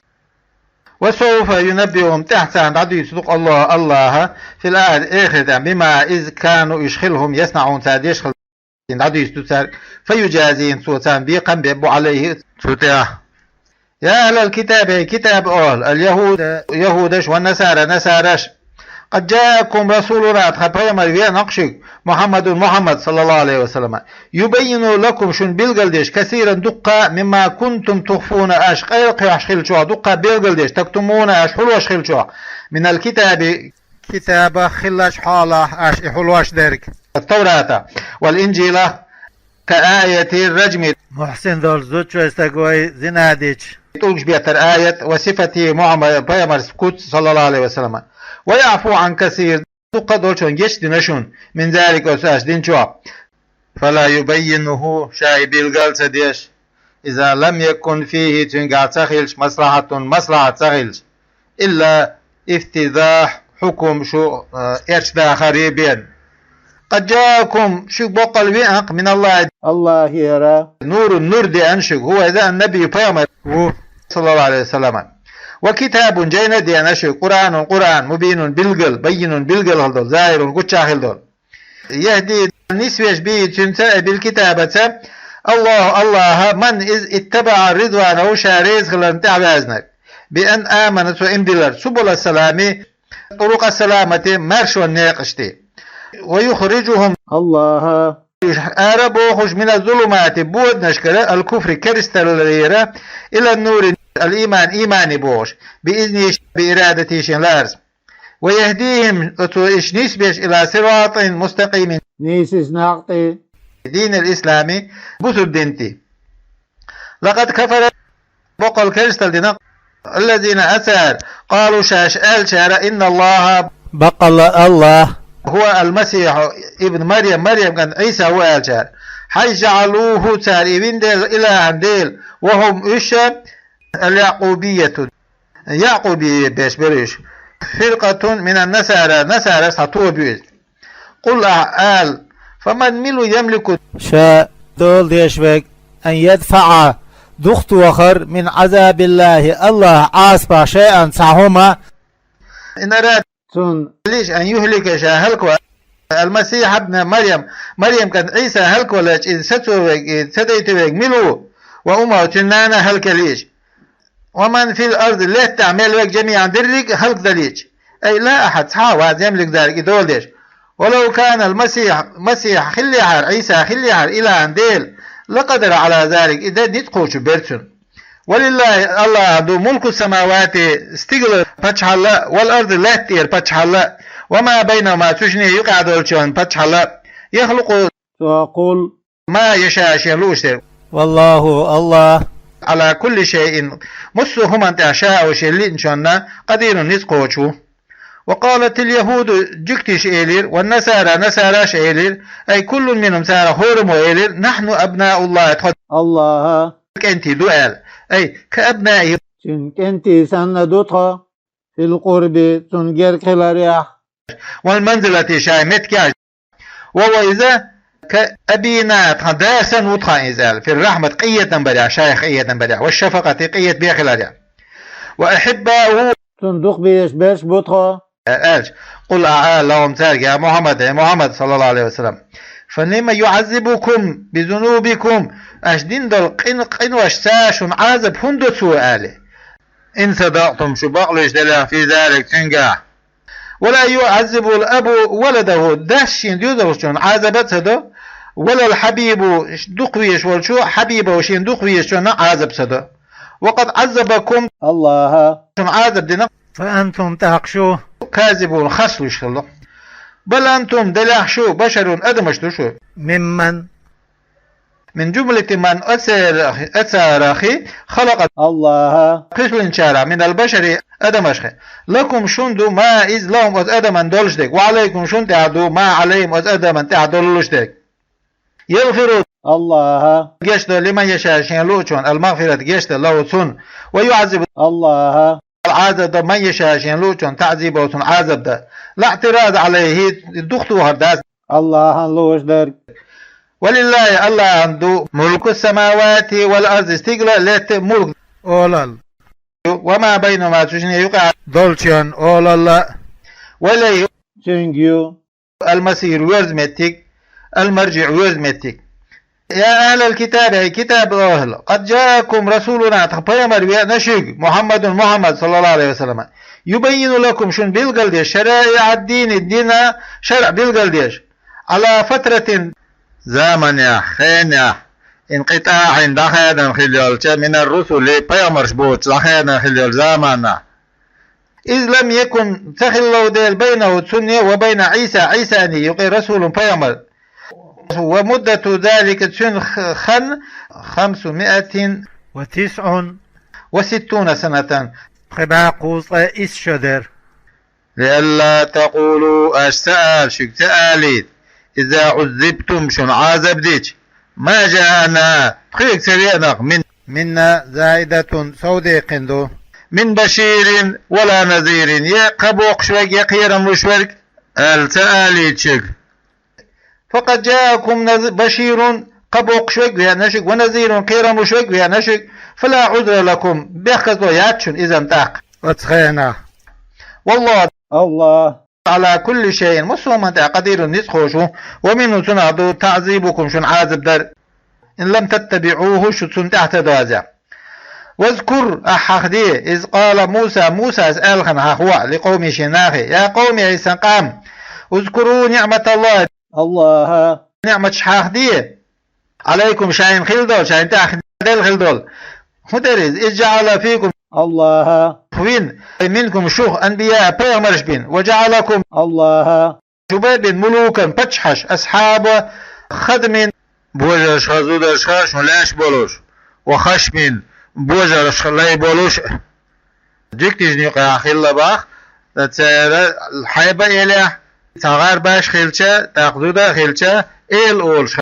وسوف ينبئهم, тӀаьхьа царна дӀадуьйцур ду-кх АллахӀа, АллахӀа, في الآخرة, эхартахь, بما, иза, كانوا, уьш хилла, هم, يصنعون, цара деш хилла, дӀадуьйцур ду цаьрга. فيجازيهم, цо царна бекхам беш бу, عليه, цу тӀехь. يا أهل الكتاب, хӀей китабан охӀла, اليهود, яхӀудаш, والنصارى, насараш. قد جاءكم رسولنا, тхан пайхамар веана-кх шуьга, محمد, Мухьаммад, صلى الله عليه وسلم. يبين لكم, шуна билгалдеш, كثيرا, дуккха, مما كنتم تخفون, аша къайлакхоьхьуш хиллачух, дуккха билгалдеш, تكتمون, аша хьулош хиллачух, من الكتاب, китабах хиллачу хьолах аша и хьулош дерг. التوراة والإنجيل كآية الرجم, мухьсин долчу зудчойн стага вай зина дича, тӀулгаш беттар аят, وصفته, Мухьаммад, пайхамаран куц, صلى الله عليه وسلم. ويعفو عن كثير, дуккха а долчунна гечдина шуна, من ذلك, оцу аша динчохь. فلا يبينه, ша и билгал а ца деш, إذا لم يكن فيه, цуьнгахь ца хилча, مصلحة, маслахьат ца хилча, إلا افتضاح حكم, шу, э, эрчадахаре бен. قد جاءكم, шуьга боккъал веана-кх, من الله, АллахӀера, نور, нур деана шуьга, هو, иза, النبي, пайхамар ву, صلى الله عليه وسلم. وكتاب, жайна а деана шуьга, قرآن, Къуръан, مبين, билггал, بين, билггал хила долу, ظاهر, гуччахь хила долу. يهدي, нисвеш, به, цуьнца, أي بالكتابة, الله, АллахӀа, من, иза, اتبع رضوانه, ша реза хиларна тӀаьхьаваьзнарг, بأن آمن, цо ийман дилларца, سبل السلام, طرق السلامة, маьршонан некъаш тӀе. ويخرجهم, АллахӀа, уьш ара бохуш, من الظلمات, боданашкара, الكفر, керсталлера, إلى النور, الإيمان, иймане бохуш, بإذنه, بإرادته, шен лаарца. ويهديهم, оцо уьш нисбеш, إلى صراط مستقيم, нийсачу накъа тӀе, دين الإسلام, бусалба дин тӀе. لقد كفر, боккъал керсталла дина, الذين, оцара, قالوا, шаьш аьллачара, إن الله, баккъалла АллахӀ, هو المسيح ابن مريم, Марьям кӀант Ӏийса ву аьллачара. حيث جعلوه, цара и вина дела, إلها, Дела, وهم, уьш, اليعقوبية, Якъубе беш бара уьш. فرقة من النصارى, насараш цхьа тоба ю иза. قل, ахь ала, فمن, мила ву, يملك, ша дола деш верг, أن يدفع, духатохар, من عذاب الله, АллахӀан Ӏазапах, شيئا, цхьа хӀума, إن أراد, цунна лиъча, أن يهلك, ша хӀаллакван, المسيح ابن مريم, Марьям кӀант Ӏийса хӀаллаквалча, иза сацо верг, иза ца дайта верг мила ву, وأمه, цуьнан нана а хӀаллакьяла лиъча. ومن في الأرض, лаьттахь мел верг, جميعا, дерриг а хӀаллакдан лиъча. أي لا أحد, цхьа а вац, يملك, цаьрга и дола деш. ولو كان المسيح, Масихь хиллехьара, Ӏийса хиллехьара, إلها, Дела, لقدر على ذلك, и дан ницкъ кхочуш бара цунна. ولله, АллахӀана ду, ملك السماوات, стигалан паччахьалла а, والأرض, лаьтта тӀера паччахьалла а, وما بينهما, цу шинна юкъахь долчунна паччахьалла а. يخلق, цо кхуллу, ما يشاء, шена лууш дерг. والله, АллахӀ, على كل شيء, массо а хӀуманна тӀехь, شاء, шена лиъначунна, قدير, ницкъ кхочуш ву. وقالت اليهود, жуьгташа элира, والنصارى, насараш элира, أي كل منهم, царах хӀораммо элира, نحن أبناء الله, тхо АллахӀан кӀентий ду аьлла. أي كأبنائه, цуьнан кӀентий санна ду тхо, في القرب, цунна герга хиларехь, والمنزلة, шайн меттигехь. وهو, иза, كأبينا, тхан да санна ву тхан иза аьлла, في الرحمة, къинхетам барехь, шайх къинхетам барехь, والشفقة, къинхетам бен хиларехь. وأحباؤه, цунна дукха безаш берш бу тхо, аьлча, قل, ахь ала, لهم, цаьрга, يا محمد, хӀей Мухьаммад, صلى الله عليه وسلم, فلم يعذبكم بذنوبكم, аша дина долу къин-, къиношца шуна Ӏазаб хӀунда до цо аьлла. إن صدقتم, шу бакълуьйш делахь, في ذلك, цуьнгахь. ولا يعذب الأب ولده, дас шен доьзалшна Ӏазаб а ца до, ولا الحبيب, дукха везаш волчо, حبيبه, шен дукха везачунна Ӏазаб ца до. وقد عذبكم, Аллаха шуна Ӏазаб дина, فأنتم, тӀаккха шу, كاذبون, харцлуьйш хилла. بل أنتم, делахь шу, بشر, адамаш ду шу. ممن, من جملة من, оцарах, оцарах, خلق, Аллаха кхоьллинчарах, من البشر, адамашха. لكم, шуна ду, ما, из, لهم, оцу адамна долуш дерг, وعليكم, шуна тӀехь ду, ما عليهم, оцу адамна тӀехь долуш дерг. يغفر, Аллаха гечдо, لمن يشاء, шена луучунна, المغفرة, гечдо, له, цунна, ويعذب, Аллаха Ӏазаб до, من يشاء, шена луучунна, تعذيبا, цунна Ӏазаб дан. لا اعتراض عليه, духтухар дац. Аллахьан лууш дерг. ولله, Аллахьан ду, ملك السماوات والأرض, стигала а летта а мулк, олалла, وما بينهما, цу шинна юкъахь долчунна, олалла а. وإليه, цуьнга ю, المصير, воьрзу меттиг, المرجع, воьрзу меттиг. يا أهل الكتاب, хӀай китабан охӀла, قد جاءكم رسولنا, тхан пайхамар веана шуьга, محمد, Мухьаммад, صلى الله عليه وسلم, يبين لكم, шуна билгалдеш, شرائع الدين, динан шарӀ билгалдеш, على فترة, заманехь, хенехь, انقطاع, дӀахаьдна хилла йолчу, من الرسل, пайхамарш боцуш дӀахаьдна хилла йолчу заманахь. إذ لم يكن, ца хилла дела, بينه, цунна, وبين عيسى, Ӏийсана юкъе, رسول, пайхамар. ومدة ذلك, цуьнан х-, хан, خمسمائة وتسع وستون سنة, пхи бӀе кхузткъе исс шо дара. لئلا تقولوا, аша ца ала, шуьга ца алийта, إذا عذبتم, шуна Ӏазаб дича, ما جاءنا, тхоьга ца веана-кх, من, منا زائدة, совдаккхина ду, من بشير ولا نذير, я кхаъ боккхуш верг, я кхерам луш верг, аьлла ца алийта шуьга. فقد جاءكم نذ-, بشير, кхаъ боккхуш верг веана шуьга, ونذير, кхерам луш верг веана шуьга, فلا عذر لكم, бехказло яц шуна иза-м тӀаккха оцу хенахь. والله, Аллах, على كل شيء, массо а хӀуманна тӀехь, قدير, ницкъ хууш ву, ومنه, цунах ду, تعذيبكم, шуна Ӏазаб дар, إن لم تتبعوه, шу цунна тӀаьхьа ца доьзна. واذكر, ахь хьахаде, إذ قال موسى, Мусас аьлла хьахо, لقومه, шен нахе: يا قوم, хӀай сан къам, اذكروا نعمة الله, Аллахьан ниӀматаш хьахаде, عليكم, шайна хилла долу, шайна тӀехь делла хилла долу. ХӀун дара иза? إذ جعل فيكم, Аллаха вина, منكم, шух, أنبياء, пайхамарш бина, وجعلكم, Аллаха шу бина, ملوكا, паччахьаш, أصحاب خدم, божаршха, зударшха шун лаьш болуш, وخشم, божаршха лай болуш. Жуьгташна юкъахь хилла боху, церан хьайба а елехь, цхьа гӀарбаш а хилча, тӀаккха зуда а хилча, эла олуш.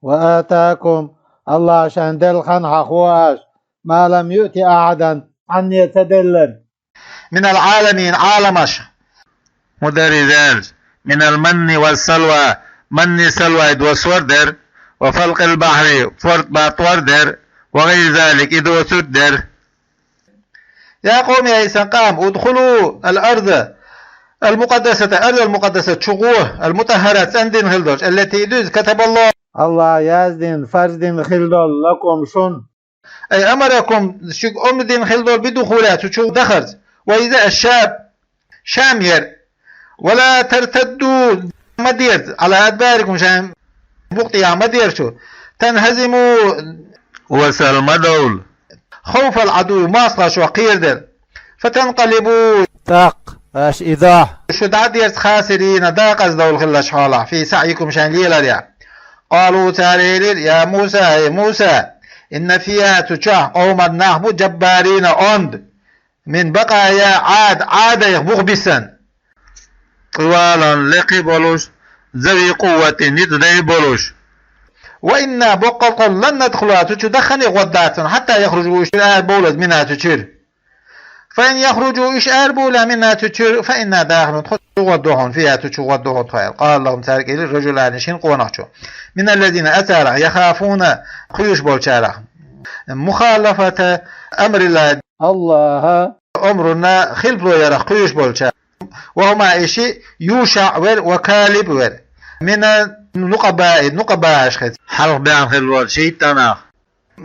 وآتاكم, Аллаха шайна делла хан хьахо аша, ما لم يؤت أحدا, цхьанне ца делларг. من العالمين, Ӏаламаш. ХӀун дара иза аьлча? من المن والسلوى, манни салвай доссор дара, وفلق البحر, форд баттор дара, وغير ذلك, и доцург дара. يا قوم, хӀай сан къам, ادخلوا الأرض المقدسة, арзал мукъаддасат чу гӀо, المطهرة, цӀандина хилла долчу, التي, дуьззина, كتب الله, Аллаха яздина, фарз дина хилла долу, لكم, шуна. أي أمركم, шуьга омра дина хилла долу, بدخولها, цу чу дахарца. وإذا الشام, Шам яра. ولا ترتدوا, ма дерза, على أدباركم, шайн букъ тӀехь ма дерза шу. تنهزموا, васал ма довла. خوف العدو, мостагӀчох кхерадала. فتنقلبوا, тӀаккха аша и дахь, шу дӀадерза, خاسرين, декъаза довла хиллачу хьолахь, في سعيكم, шайн леларехь. قالوا, цара элира: يا موسى, хӀай Муса, إن فيها, цу чохь, قوما, нах бу, جبارين, онда, من بقايا عاد, Ӏадех бух биссина. طوال, лекха болуш, ذوي قوة, ницкъ дай болуш. وإنا, боккъал кхолла, لن ندخلها, цу чу даххане гӀо дацара, حتى يخرجوا, уьш арабовлаза, منها, цу чуьра. فإن يخرجوا, уьш арабовлахь, منها, цу чуьра, فإنا داخلون, тхо чу гӀо ду хьуна, فيها, цу чу гӀо ду хьуна тхо, аьлла. قال لهم, цаьрга элира, رجلان, шина къонахчо, من الذين, оцарах, يخافون, кхоьруш болчарах, مخالفة أمر الله, Аллаха омрана хилаф ярах кхоьруш болчарах. وهما, и шиъ, يوشع вара, وكالب вара. من النقباء, нукъабаъ хилла, хьалха баьхна хилла болчу шийтта нах.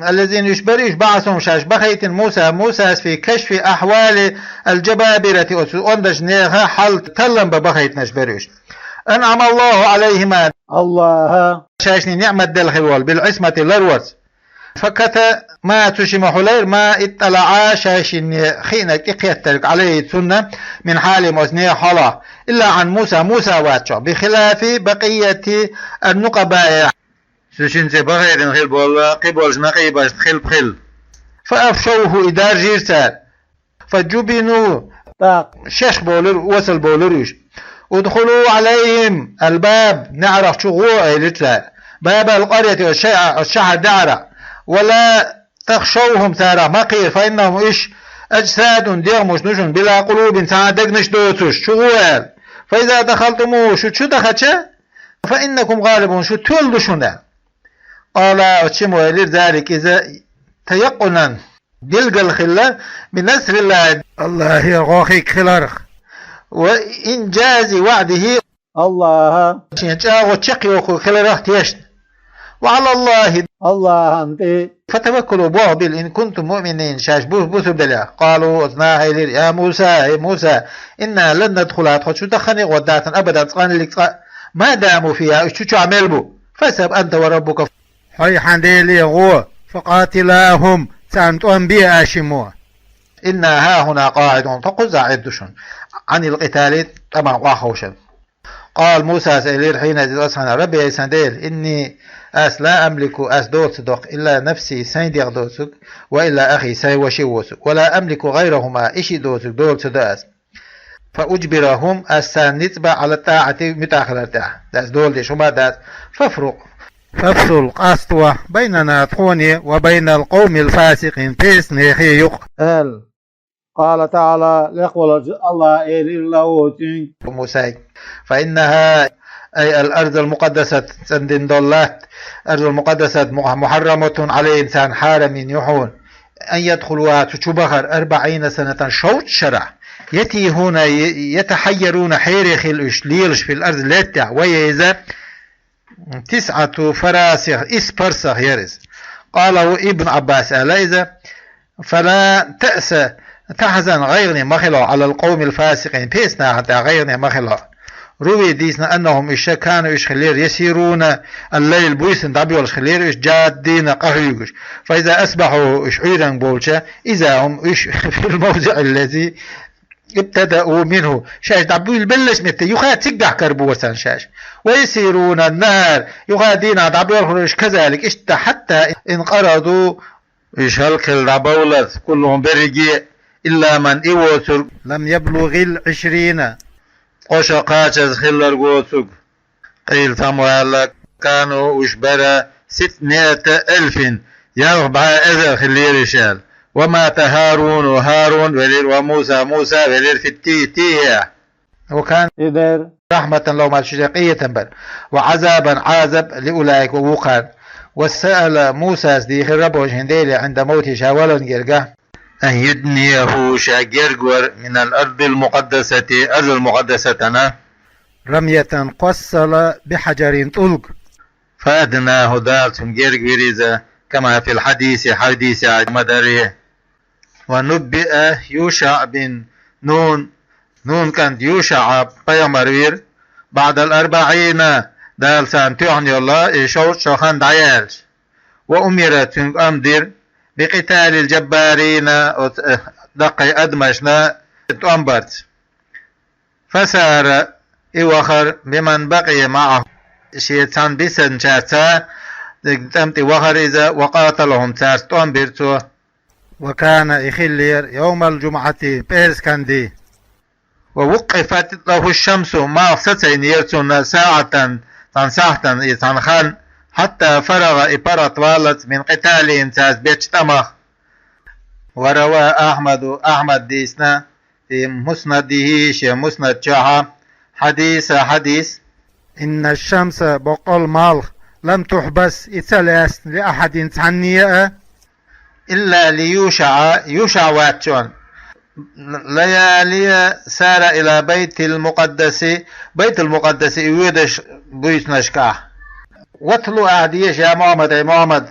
الذين, уьш бара уьш, بعثهم, шаьш бахийтина, موسى, Мусас, في كشف أحوال الجبابرة, оцу ондачу нехан хьал таллам бан бахийтинарш бара уьш. أنعم الله عليهما, АллахӀа шайшна ниӀмат делла хилла волу, بالعصمة, ларварца. فكتما, цу шимма Хьулайра, ما اطلعا, шайшинна хиънарг, тӀекхеттарг, عليه, цунна, من حالهم, оцу нехан хьолах, إلا عن موسى, Муса воцчохь, بخلاف بقية النقباء. Цу шинна тӀе бахийтина хилла болу кхин болчу накъибашна хилла-хилла. فأفشوه, и даржийра цара. فجبنوا, тӀаккха шаьш бовлира, осал бовлира уьш. ادخلوا عليهم الباب, неӀарах чу гӀо, элира цара. باب القرية, оцу шахьа-, оцу шахьара неӀарах. ولا تخشوهم, царах ма кхера, فإنهم, уьш, أجساد, дегӀмаш ду шуна, بلا قلوب, цхьа а дегнаш доцуш, чу гӀо аьлла. فإذا دخلتموه, шу чу дахча, فإنكم غالبون, шу тоьлла ду шуна аьлла. قال, оцу шимма элира, ذلك, иза, تيقنا, билгал хилла, بنصر الله, АллахӀера гӀо хиг хиларх, وإنجاز وعده, АллахӀа шен чӀагӀо чекхйохург хиларх тешна. وعلى الله, АллахӀана тӀе, فتوكلوا, болх билла, إن كنتم مؤمنين, шаьш бу-, бусург белахь. قالوا, оцу наха элира, يا موسى, хӀей Муса, إنا لن ندخلها, тхо чу дахана гӀо дац, أبدا, цкъа а, цкъа а, ما داموا فيها, уьш чу чохь мел бу. فاذهب أنت وربك, хьоьй хьан Деле гӀо, فقاتلا هم, царна тӀом бе аш и мо. إنا هاهنا قاعدون, тхо кхузахь Ӏийр ду шуна, عن القتال, тӀамах охьаховшарна. قال, Мусас элира хьийна иза оцхьана: رب, ай сан Дела, إني, ас, لا أملك, ас дола ца доккху, إلا نفسي, сайн дегӀ доцург, وإلا أخي, сайн ваша воцург, ولا أملك غيرهما, и шиъ доцург дола ца до ас. فأجبرهم, ас царна ницкъ бан, على الطاعة, муьтӀахь хилар тӀехь, ас дола деш хӀума дац. فافرق, فافصل, къаста вахь, بيننا, тхоне, وبين القوم الفاسقين, песан нехе юкъа, аьлла. قال تعالى, лекха волчу АллахӀа элира له, цуьнга, Мусайга: فإنها, أي الأرض المقدسة, цӀандина долу латта, الأرض المقدسة, مح-, محرمة عليهم, царна хьарам йина ю хьуна, أن يدخلوها, цу чу бахар, أربعين سنة, шовзткъа шарахь, يتيهون, ي-, يتحيرون, хьере хила уьш, лелаш, في الأرض, лаьттахь, وهي, иза, تسعة فراسخ, исс парсах яра иза. قال ابن عباس, аьлла иза: فلا تأس, تحزن, гӀайгӀане ма хила хьо, على القوم الفاسقين, песан нахана тӀехь гӀайгӀане ма хила хьо. روي, дийцина, أنهم, уьш, كانوا, уьш хилира, يسيرون الليل, буьйсанна дӀабоьлхуш хилира уьш, جادين, къахьоьгуш. فإذا أصبحوا, уьш Ӏуьйранна болча, إذا هم, уьш, في الموضع الذي ابتدأوا منه, шаьш дӀабуьйлабеллачу метте юха цигахь карабора царна шаьш. ويسيرون النهار, юха дийнахь дӀабоьлхура уьш, كذلك, иштта, حتى انقرضوا, уьш хӀаллакьхила дӀабовллалц, كلهم, берриге, إلا من, и воцург, لم يبلغ العشرين, ткъо шо кхачаза хилларг воцург. قيل, цхьаммо аьлла: كانوا, уьш бара, ستمائة ألف, ялх бӀе эзар хиллера уьш аьлла. ومات هارون, ХӀарун велира, وموسى, Муса велира, في التيه, тийхехь. وكان, и дара, رحمة لهما, шуьга къинхетам бар, وعذابا, Ӏазап, لأولئك, вукхарна. وسأل, Мусас дийхира, ربه, шен Деле, عند موته, ша валарна гергахь, أن يدنيه, ша герга вар, من الأرض المقدسة, Арзул Мукъаддасатана, رمية, кхоссала, بحجر, тӀулг. فأدناه, Дала цунна герга вира иза, كما في الحديث, хьадисехь ма-дарра. ونبئ يوشع بن نون, Нун кӀант ЮшаӀ пайхамар вира, بعد الأربعين, Дала царна тоьхна йолла, и шовзткъа шо хан дӀаяьлча. وأمر, цуьнга ам дира, بقتال الجبارين, оцу, э, даккхий адамашна тӀом барца. فسار, и вахара, بمن بقي معه, шен цхьаьна бисинчаьрца, тӀам тӀе вахара иза, وقاتلهم, цаьрца тӀом бира цо. وكان, и хиллера, يوم الجمعة, пӀераскан де. ووقفت له الشمس, малх сацийнера цунна, ساعة, цхьана сахьтана, и цхьана хан, حتى فرغ, и паргӀатваллалц, من قتالهم, цаьрца бечу тӀамах. وروى أحمد, Ахьмада дийцина, في مسنده, шен Муснад чохь, الحديث, хьадис. إن الشمس, боккъал малх, لم تحبس, и ца лаьцна, لأحد, цхьанне а, إلا ليوشع, ЮшаӀ воцчунна. ليالي سار إلى بيت المقدس, Байтул-Мукъаддасе и воьдуш буьйсанашкахь. واتل, ахь деша, يا محمد, ай Мухьаммад,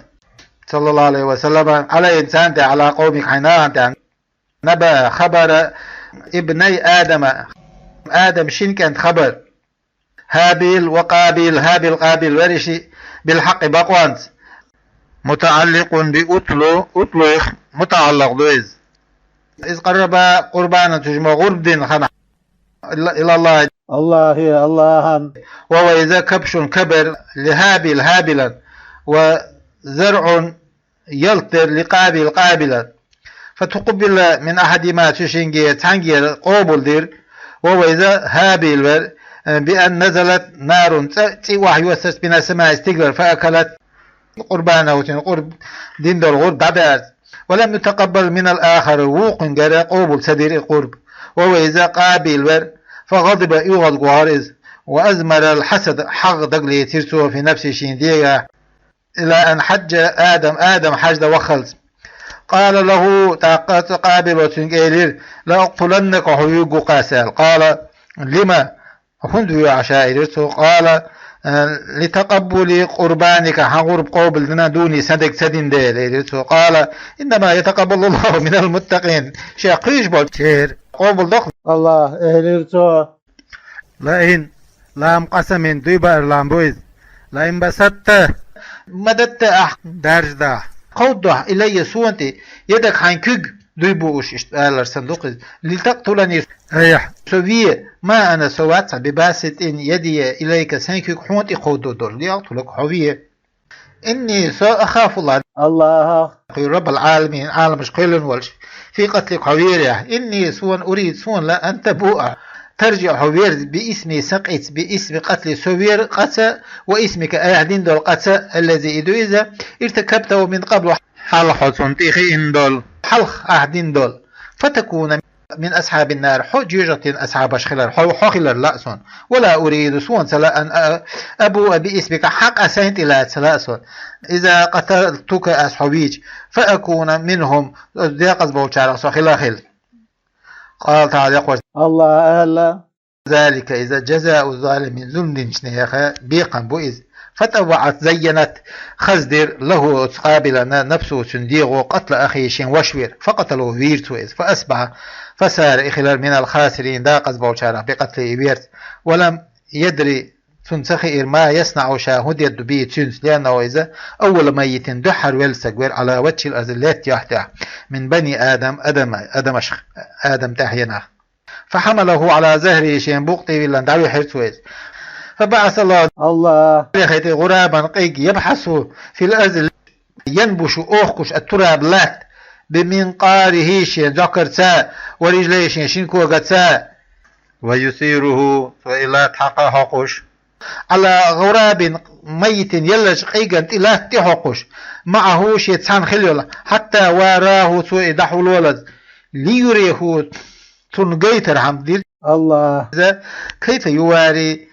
صلى الله عليه وسلم, عليهم, царна тӀехь, على قومك, хьайн нахана тӀехь, نبأ, хабар, ابني آدم, Адам шин кӀентан хабар. هابيل وقابيل, ХӀабил-Къабил вара и шиъ, بالحق, бакъонца. متعلق باتل, اتلух мутаӀаллакъ ду иза. إذ قربا قربانا, уьш ма гӀурба дина хенахь, إلى الله, АллахӀе, АллахӀан, وهو, иза, كبش, кабар, لهابيل, ХӀабилан, وزرع, ялта дира, لقابيل, Къабилан. فتقبل من أحدهما, цу шингара цхьаьнгара къобалдира, وهو, иза, ХӀабил вара, بأن نزلت نار, цӀа, цӀий охьайоссарца, من السماء, стигалара, فأكلت قربانه, цуьнан къурб-, дина долу гӀурба дӀадаьрза. ولم يتقبل من الآخر, вукхуьнгара къобал ца дира и къурба, وهو, иза, Къабил вара. فغضب, оьгӀаз вахара иза, وأضمر الحسد, хьагӀ дагалецира цо, في نفسه, шен дегахь. إلى أن حج آدم, Адам хьаьждан ваххалц. قال له, тӀаккха цу Къабило цуьнга элира: لأقتلنك, хьо вуьгу-кх ас, аьлла. قال: لم, хӀунда вуьгу Ӏа ша, элира цо. قال: لتقبل قربانك, хьан гӀурба къобалдина, دوني, сан дерг ца дина дела, элира цо. قال: إنما يتقبل الله من المتقين, шех кхуьйсуш болчеран къобалдо-кх АллахӀа, элира цо. لئن, لام قسم, дуй баар лам бу иза. لئن بسطت, ма датта ахь, даржадахь, кховдадохь, إلي, суна тӀе, يدك, хьайн куьг, дуй бууш, иштта алар санна ду-кх иза, لتقتلني, айхьа, со ве, ما أنا, со вац-кх, بباسط يدي إليك, сайн куьг хьуна тӀе кховдадолу, لأقتلك, хьо ве. إني, со, أخاف الله, АллахӀах кхоьру, رب العالمين, Ӏаламаш кхоьллина волчу, في قتلك, хьо верехь. إني, суна, أريد, суна лаьа, أن تبوء, таржа хьо верза, بإثمي, сан къинца, بإثم قتلي, со вер къа ца, وإثمك, айхьа дина долу къа ца, الذي, и ду иза, ارتكبته من قبل, хьалха хьо цунна тӀе хиъна долу, хьалха ахь дина долу. فتكون من أصحاب النار, хьо жоьжахатин асхьабаш хилар, хьо, хьо хилар лаьа суна. ولا أريد, суна ца лаьа, أن أبوء بإثمك, хьан къа сайн тӀе лаца лаьа суна. إذا قتلتك, ас хьо вийча, فأكون منهم, оцу декъаза болчарах со хила а хила. قال تعالى, декъош, АллахӀа аьлла: ذلك, иза, جزاء الظالمين, зулам динчу нехан бекхам бу иза. فطوعت, زينت, хаза дира, له, оцу Къабилана, نفسه, цуьнан дегӀо, قتل أخيه, шен ваша вер. فقتله, вийра цо иза. فأصبح, فصار, и хилира, من الخاسرين, декъаза болчарах, بقتله, и верца. ولم يدر, цунна ца хиира, ما يصنع, ша хӀун дийр ду, به, цуьнца, لأنه, иза, أول ميت, дуьххьара велла стаг вара, على وجه الأرض, лаьтта юьхь тӀехь, من بني آدم, Адам, адамашах, Адам тӀаьхьенах. فحمله على ظهره, шен букъ тӀе виллина дӀавихьира цо иза. فبعث الله, АллахӀа, عليه, غرابا, къиг, يبحث في الأرض, ен бу шу охкуш, التراب, латта, بمنقاره, шен зӀокарца, ورجليه, шен шина когаца, ويثيره, цо и латта хьакха а хьокхуш, على غراب ميت, еллачу къиган тӀе латта тӀе хьокхуш, معه, шен цхьаьна хила йолу, حتى واراه, цо и дӀахьулолаза, ليريه, цунна гайтархьама дира АллахӀа иза, كيف يواري,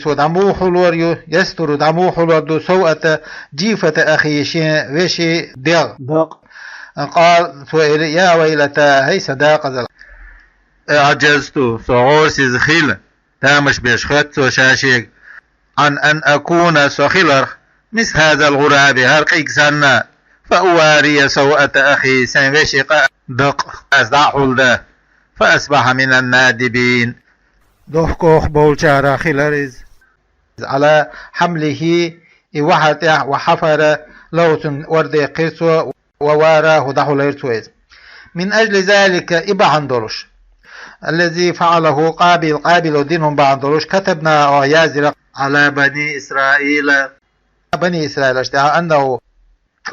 цо дӀа муха хьулор ю, يستر, дӀа муха хьулор ду, سوءة, جيفة أخيه, шен вешин дегӀ, дакъа. قال, цо элира: يا ويلتى, хӀай сан декъазалла, أعجزت, со гӀорасиза хилла, тамаш беш хоьтту цо ша шега, عن أن أكون, со хиларх, مثل هذا الغراب, хӀара къиг санна, فأواري سوءة أخي, сайн вешин къа, дакъа, ас дӀа а хьулдан. فأصبح من النادمين, дохко болчарах хилира иза. على حمله, и вахьар тӀехь, وحفر له, цунна ор деккхира цо, وواراه, дӀахьулийра цо иза. من أجل ذلك, и бахьана долуш, الذي فعله قابيل, Къабило дина хӀума бахьана долуш, كتبنا, оха яздира, على بني إسرائيل, Бани Исраилаш тӀехь, أنه,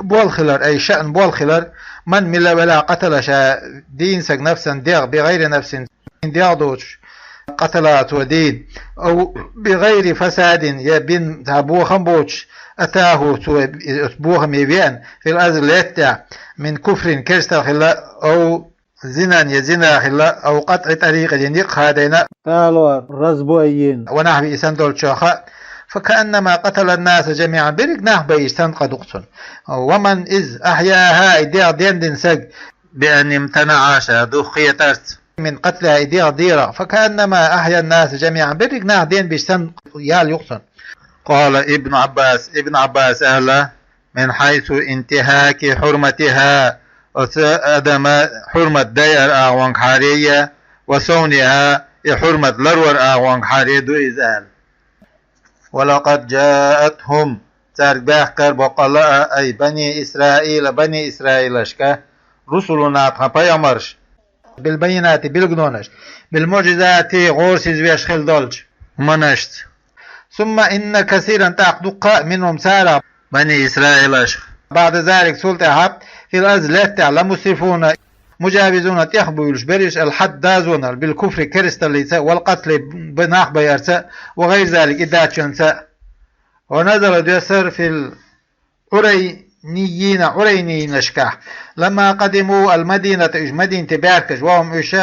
болх хилар, أي شأن, болх хилар, من, мила велахь, قتل, ша дийна стаг, نفسا, дегӀ, بغير نفس, дегӀ доцуш, قتلها, цо дийна, أو بغير فساد, я бина цхьа бохам боцуш, أتاه, цо оцу бохаме веана, في الأرض, лаьтта тӀехь, من كفر, керстал хилла, أو زنا, я зина хилла, أو قطع طريق, я некъ хадийна, талор, разбой йина, ونحوه, и санна долчух, فكأنما قتل الناس جميعا, берриг нах байина санна къа ду-кх цунна. ومن إذ أحياها, и дегӀ денна дина стаг, بأن امتنع, ша духхьетарца, من قتلها, и дегӀ дийрах, فكأنما أحيا الناس جميعا, берриг нах денбеш санна ял ю-кх цунна. قال ابن عباس, Ибн Ӏаббаса аьлла: من حيث انتهاك حرمتها, оцу адама хьурмат дайар агӀонгахьара, وصونها, и хьурмат ларвар агӀонгахьара ду иза аьлла. ولقد جاءتهم, цаьрга баьхкира боккъала а, أي بني إسرائيل, бани Исраилашка, رسلنا, тхан пайхамарш, بالبينات, билгонашца, بالمعجزات, гӀорасиз веш хилла долчу хӀуманашца. ثم إن كثيرا, тӀаккха дуккха а, منهم, царах, бани Исраилашах, بعد ذلك, цул тӀаьхьа, في الأرض, лаьттахь, لمسرفون, مجاوزون, тӀехбуьйлуш бара уьш, الحد, дозанал, بالكفر, керсталлица, والقتل, б-, нах байарца, وغير ذلك, и дачунца. ونزل, доьссира, في العرينيين, Ӏурайнинашкахь, لما قدموا المدينة, уьш Мадинате баьхкича, وهم, уьш,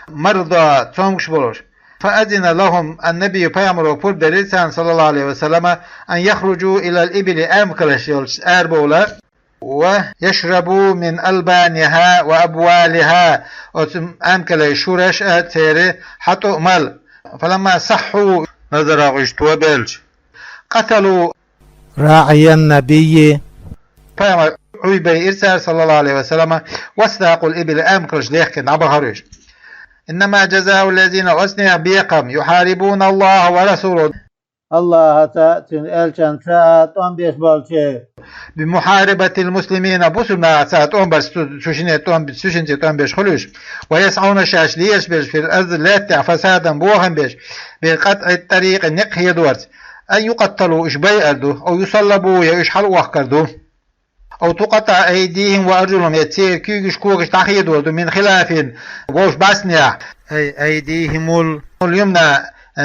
مرضى, цомгуш болуш. فأذن لهم النبي, пайхамаро пурба делира царна, صلى الله عليه وسلم, أن يخرجوا إلى الإبل, аьмкалш йолчу арабовла, ويشربوا من ألبانها وأبوالها, оцу аьмкалан шураш а, церан хьатӀо а мала. فلما صحوا, назарах уьш тобелча, قتلوا راعي النبي, пайхамар Ӏуй байира цара, صلى الله عليه وسلم, واستاقوا الإبل, аьмкалш лехкина дӀабахара уьш. إنما جزاء الذين, оцу нехан бекхам, يحاربون الله ورسوله, АллахӀаца, Цуьнан элчанца тӀом беш болчу, بمحاربة المسلمين, бусулбанашца тӀом барца, цу, цу шинна тӀом, цу шинца тӀом беш хуьлуш, ويسعون, шаьш лелаш берш, في الأرض, лаьттахь, فسادا, бохам беш, بقطع الطريق, некъ хьедорца, أن يقتلوا, уьш байар ду, أو يصلبوا, я уьш хьалаохкар ду. أو تقطع أيديهم وأرجلهم, я церан куьйгаш, когаш дӀахедор ду, من خلاف, вовшах бӀаьстенехь, أي أيديهم اليمنى,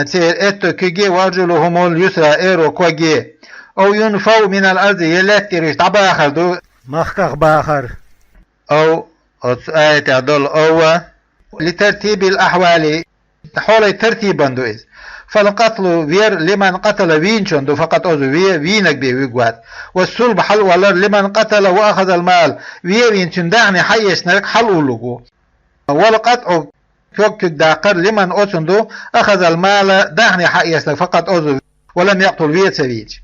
церан аьтто куьге, وأرجلهم اليسرى, эро коге, أو ينفوا من الأرض, я лаьттара уьш дӀабахар ду, махках бахар. أو, оцу аятехь долу أو, لترتيب الأحوال, хьоле тартибан ду иза. فالقتل, вер, لمن قتل, вийначун ду, فقط, оцу ве, вийнарг бен вуьгу вац. والصلب, хьалаолар, لمن قتل وأخذ المال, ве вийна, цуьнан даьхни хьаэцнарг хьалауллург ву. والقطع, ког куьг даккхар, لمن, оцун ду, أخذ المال, даьхни хьаэцнарг, فقط, оцу, ولم يقتل, ве ца вийча.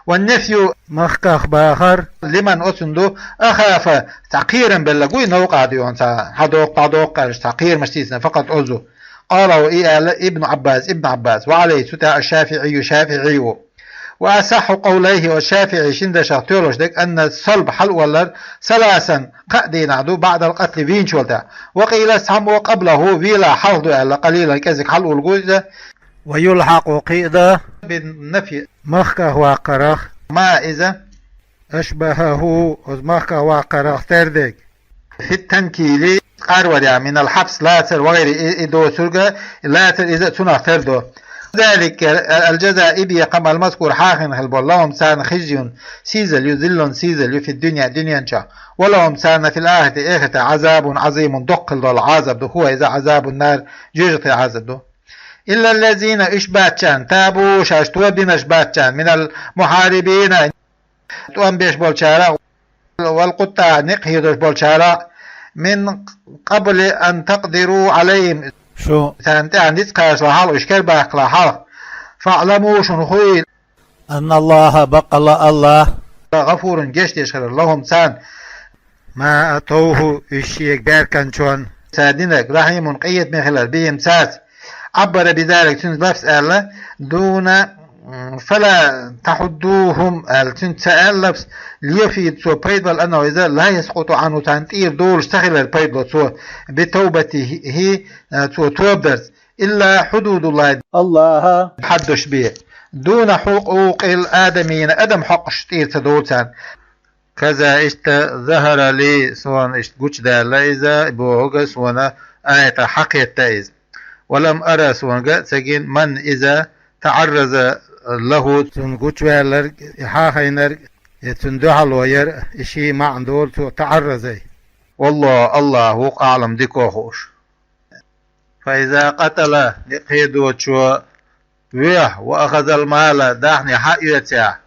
والنفي, махках бахар, لمن, оцун ду, أخاف, цхьа кхерам белларг ву и, новкъа дуьйхьна цхьа, хьадоккху, дӀадоккху аьлла, цхьа кхерамаш дийцинарг, فقط, оцу. قاله, и аьлла, ابن عباس, Ибн Ӏаббас, وعليه, цу тӀехь, الشافعي, ШафиӀи ву. وأصح قوليه, оцу ШафиӀин шина дашах тоьлуш дерг, أن الصلب, хьалаолар, ثلاثا, кхаа дийнахь ду, بعد القتل, вийначул тӀаьхьа. وقيل, цхьаммо, قبله, велахь хьалха ду аьлла, قليلا, кӀезиг хьалауллург ву иза. ويلحق, кхиадо, بالنفي, махках ваккхарах, ما, иза, أشبهه, оцу махках ваккхарах тера дерг. في التنكيل, къарварехь, من الحبس, лацар, وغيره, и, и доцург а, и лацар, иза а цунах тера ду. ذلك, الجزاء, и бекхам, المذكور, хьахийна хилла болу, لهم, царна, خزي, сийсазалла ю, ذل, сийсазалла ю, في الدنيا, дуьнен чохь, ولهم, царна, في الآخرة, эхартахь, عذاب عظيم, доккха долу Ӏазап ду, هو, иза, عذاب النار, жоьжахатин Ӏазап ду. إلا الذين, уьш бац царна, تابوا, шаьш тоба динарш бац царна, من المحاربين, тӀом беш болчарах, والقطاع, некъ хьедош болчарах, من قبل أن تقدروا عليهم, шу царна тӀехь ницкъ кхачале хьалха, уьш кербахкале хьалха. فاعلموا, шуна хуьйла, أن الله, баккъалла АллахӀ, غفور, гечдеш хилар, لهم, царна, ما أتوه, уьш шега баьхкинчунна, цара динарг, رحيم, къинхетаме хилар, بهم, цаьрца. عبر بذلك, цуьнца лафз аьлла, دون, فلا تحضوهم аьлла, цуьнца ца аьлла лафз, ليفيد, цо пайда бала, أنه, иза, لا يسقط عنه, царна тӀера долуш ца хилар пайда ло цо, بتوبته, цо тоба дарца, إلا حدود الله, АллахӀан хьаддаш бен, دون حقوق الآدميين, адам хьокъаш тӀера ца долу царна. كذا, иштта, ظهر لي, суна иштта гучудаьлла иза, бохург а, суна аятах хьакхетта иза. ولم أر, суна ган а ца гина, من, иза, تعرض له, цунна гучуваьлларг, и хьахийнарг, я цунна дуьхьало яр, и ший маьӀна долу цо, تعرض. والله, АллахӀ ву-кх, أعلم, дика хууш. فإذا قتل, некъ хьедочо воьхь, وأخذ المال, даьхни хьаоьцехь,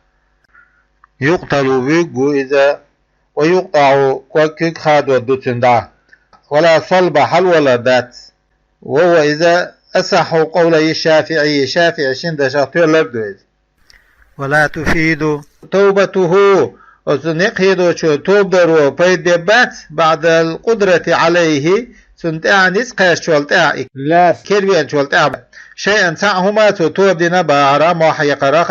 يقتل, вуьгу иза, ويقطع, ког-куьг хадор ду цуьнан дӀа. ولا صلب, хьалвалар дац. وهو, иза, أصح قولي الشافعي, ШафиӀий шин дешах тоьлларг ду иза. ولا تفيد توبته, оцу некъ хьедочо тоба даро пайда бац, بعد القدرة عليه, цунна тӀаьхьа ницкъ кхаьччул тӀаьхьа, и лаьс кервенчул тӀаьхьа, شيئا, цхьаъ хӀума цо тоба дина бахьара, мохь якхарах,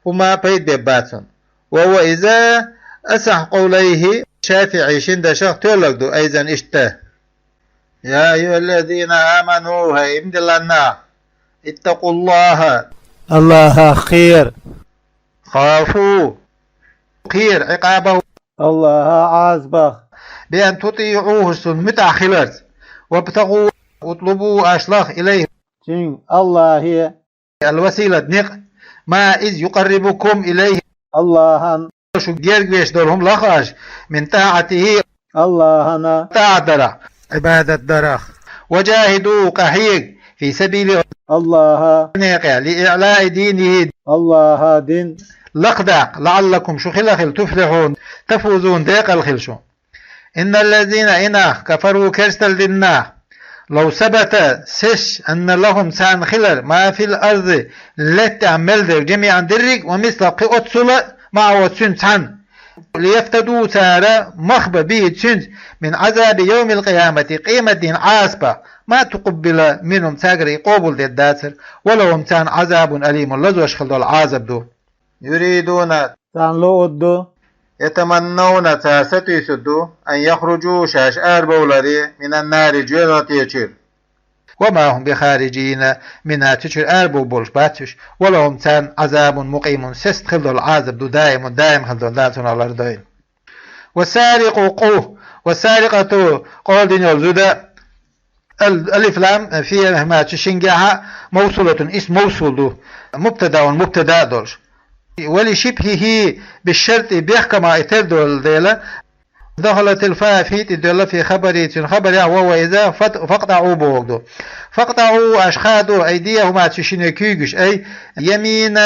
хӀума пайда бац цунна. وهو, иза, أصح قوليه, ШафиӀий шин дешах тоьлларг ду, أيضا, иштта. يا أيها الذين آمنوا, хӀай иман диллина нах, اتقوا الله, АллахӀах кхера, خافوا, кхера, عقابه, АллахӀа Ӏазапах, بأن تطيعوه, цунна муьтӀахь хиларца, وابتغوا, اطلبوا, аш лаха, إليه, цуьнга, АллахӀе, الوسيلة, некъ, ما, из, يقربكم إليه, АллахӀана шу герга веш долу хӀума лаха аш, من طاعته, АллахӀана тӀаӀат дарах, Ӏибадат дарах. وجاهدوا, къахьега, في سبيله, АллахӀа некъехь, لإعلاء دينه, АллахӀа дин лакхадаккха, لعلكم, шу хила хила, تفلحون, تفوزون, декъала хила шу. إن الذين, и нах, كفروا, керсталла дина нах, لو ثبت, сес, أن لهم, царна хилар, ما في الأرض, лаьттахь мел дерг, جميعا, дерриг а, ومثله, кхин оццул а, معه, цуьнца цхьаьна, ليفتدوا, цара мах бан, به, цуьнца, من عذاب يوم القيامة, къематдийнан Ӏазапах, ما تقبل منهم, цаьргара и къобалдийр дацара, ولهم, царна, عذاب أليم, лазош хила долу Ӏазап ду. يريدون, царна луург ду, يتمنون, цара сатуьйсург ду, أن يخرجوا, шаьш арабовларе, من النار, жоьжахатечуьра. وما هم بخارجين منها, цу чуьра арабовла болуш бац уьш, ولهم, царна, عذاب مقيم, сеста хила долу Ӏазап ду, دائم, даим хила долу, Дала цунах лардойла. والسارق, къу, والسارقة, къола дина йолу зуда, Ал-, алиф-лам, фи, хӀума цу шингехь а, мавсулатун, исм мавсул ду, мубтадаун, мубтада а долуш. ولشبهه بالشرط, бехкамах и тера долу дела, دخلت الفاء, фи тӀе доьлла, في خبره, цуьнан хабарехь, وهو, иза, فاقطعوا бохург ду. فاقطعوا, аш хадо, أيديهما, цу шине куьйгаш, أي يمين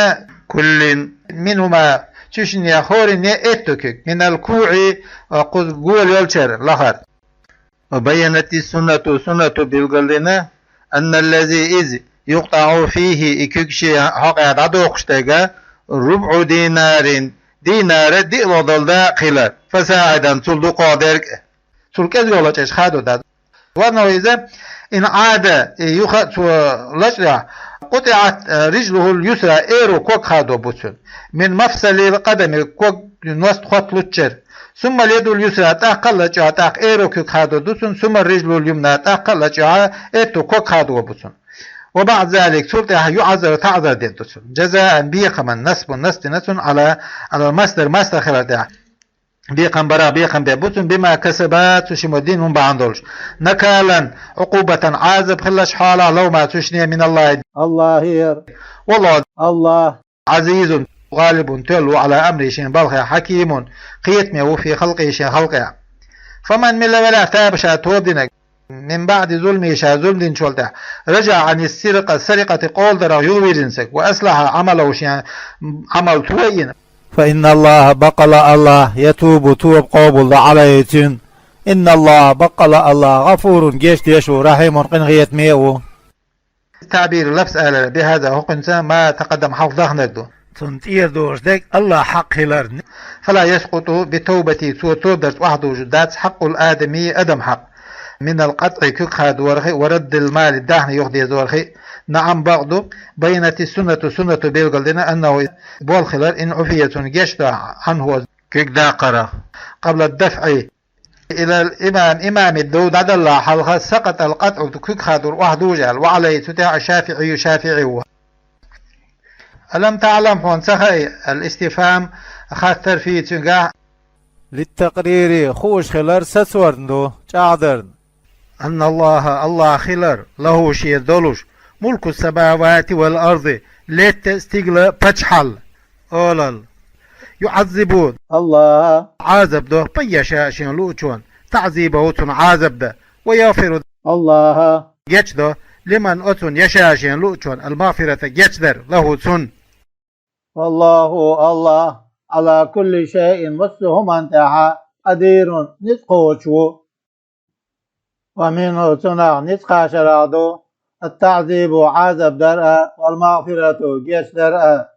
كل منهما, цу шине хӀоранне а аьтту куьг, من الكوع, кхуза гола йолчара лахара. وبينت السنة, суннато билгалдина, أن الذي, иза, يقطع فيه, и куьг шен хьокъехь дӀадоккхуш дерг, ربع دينار, динара диълагӀа долу дакъа хилар, فصاعدا, цул дукхах дерг а, цул кӀезиг йолу лачкъаш хадо дац. وأنه, иза, إن عاد, и юха а цо лачкъахь, قطعت رجله اليسرى, эро ког хадо бу цуьнан, من مفصل القدم, ког ност хотталуччара. ثم اليد اليسرى, тӀаккха а лачкъахь, тӀаккха эро куьг хадо ду цуьнан, ثم الرجل اليمنى, тӀаккха а лачкъахь, аьтту ког хадо бу цуьнан. وبعد ذلك, цул тӀаьхьа, يعذر, таӀзар дийр ду цунна. جزاء, бекхаман, نصب, насб дина цунна, على, على المصدر, масдар хилар тӀехь. Бекхам барах, бекхам бер бу цунна, بما كسبا, цу шимма дина хӀума бахьана долуш. نكالا, عقوبة, Ӏазап хиларх, хьалха, لهما, цу шине, من الله, АллахӀера. والله, АллахӀ, عزيز, غالب, тоьлла ву, على أمره, шен балхе, حكيم, кхетаме ву, في خلقه, шен халкъехь. فمن, мила велахь, تاب, ша тоба динарг, من بعد ظلمه, ша зулам динчул тӀаьхьа, رجع عن السرقة, сарикъате, къола дарах юхавирзина стаг, وأصلح عمله, шен Ӏамал тойина, فإن الله, баккъала АллахӀ, يتوب, тоба къобалдо, عليه, цуьнан. إن الله, баккъала АллахӀ, غفور, гечдеш ву, رحيم, къинхетаме а ву. التعبير, лафз алар, بهذا, хӀокхуьнца, ما تقدم, хьалха дахнарг ду. Цунна тӀера долуш дерг АллахӀ хьакъ хиларна. فلا يسقط بتوبته, цо тоба дарца охьадужуш дац, حق الآدمي, адам хьакъ, من القطع, куьг хадорах а, ورد المال, даьхни юхадезорах а. نعم, бакъ ду, بينت السنة, суннато билгалдина, أنه, болх хилар, إن عفي, цунна гечдо, عنه, куьг даккхарах, قبل الدفع إلى الإمام, имаме дов дӀадаллале хьалха, سقط القطع, куьг хадор охьадужу аьлла, وعليه, цу тӀехь, الشافعي, ШафиӀий ву. ألم تعلم, хьуна ца хаьий, الاستفهام, хаттар, فيه, цуьнгахь, للتقرير, хууш хилар сацорна ду, чӀагӀдарна. أن الله, АллахӀ хилар, له, шен долуш, ملك السماوات والأرض, лаьтта а стигала паччахьалла, олалла. يعذب, АллахӀ, Ӏазап до, من يشاء, шен луучунна, تعذيبه, цунна Ӏазап дан, ويغفر, АллахӀ, гечдо, لمن, оцунна, يشاء, шен луучунна, المغفرة, гечдар, له, цунна. والله, АллахӀ, على كل شيء, массо а хӀуманна тӀехь, قدير, ницкъ кхочуш ву. ومنه цунах, ницкъа шарах ду, التعذيب Ӏазап дар а, والمغفرة геч дар а.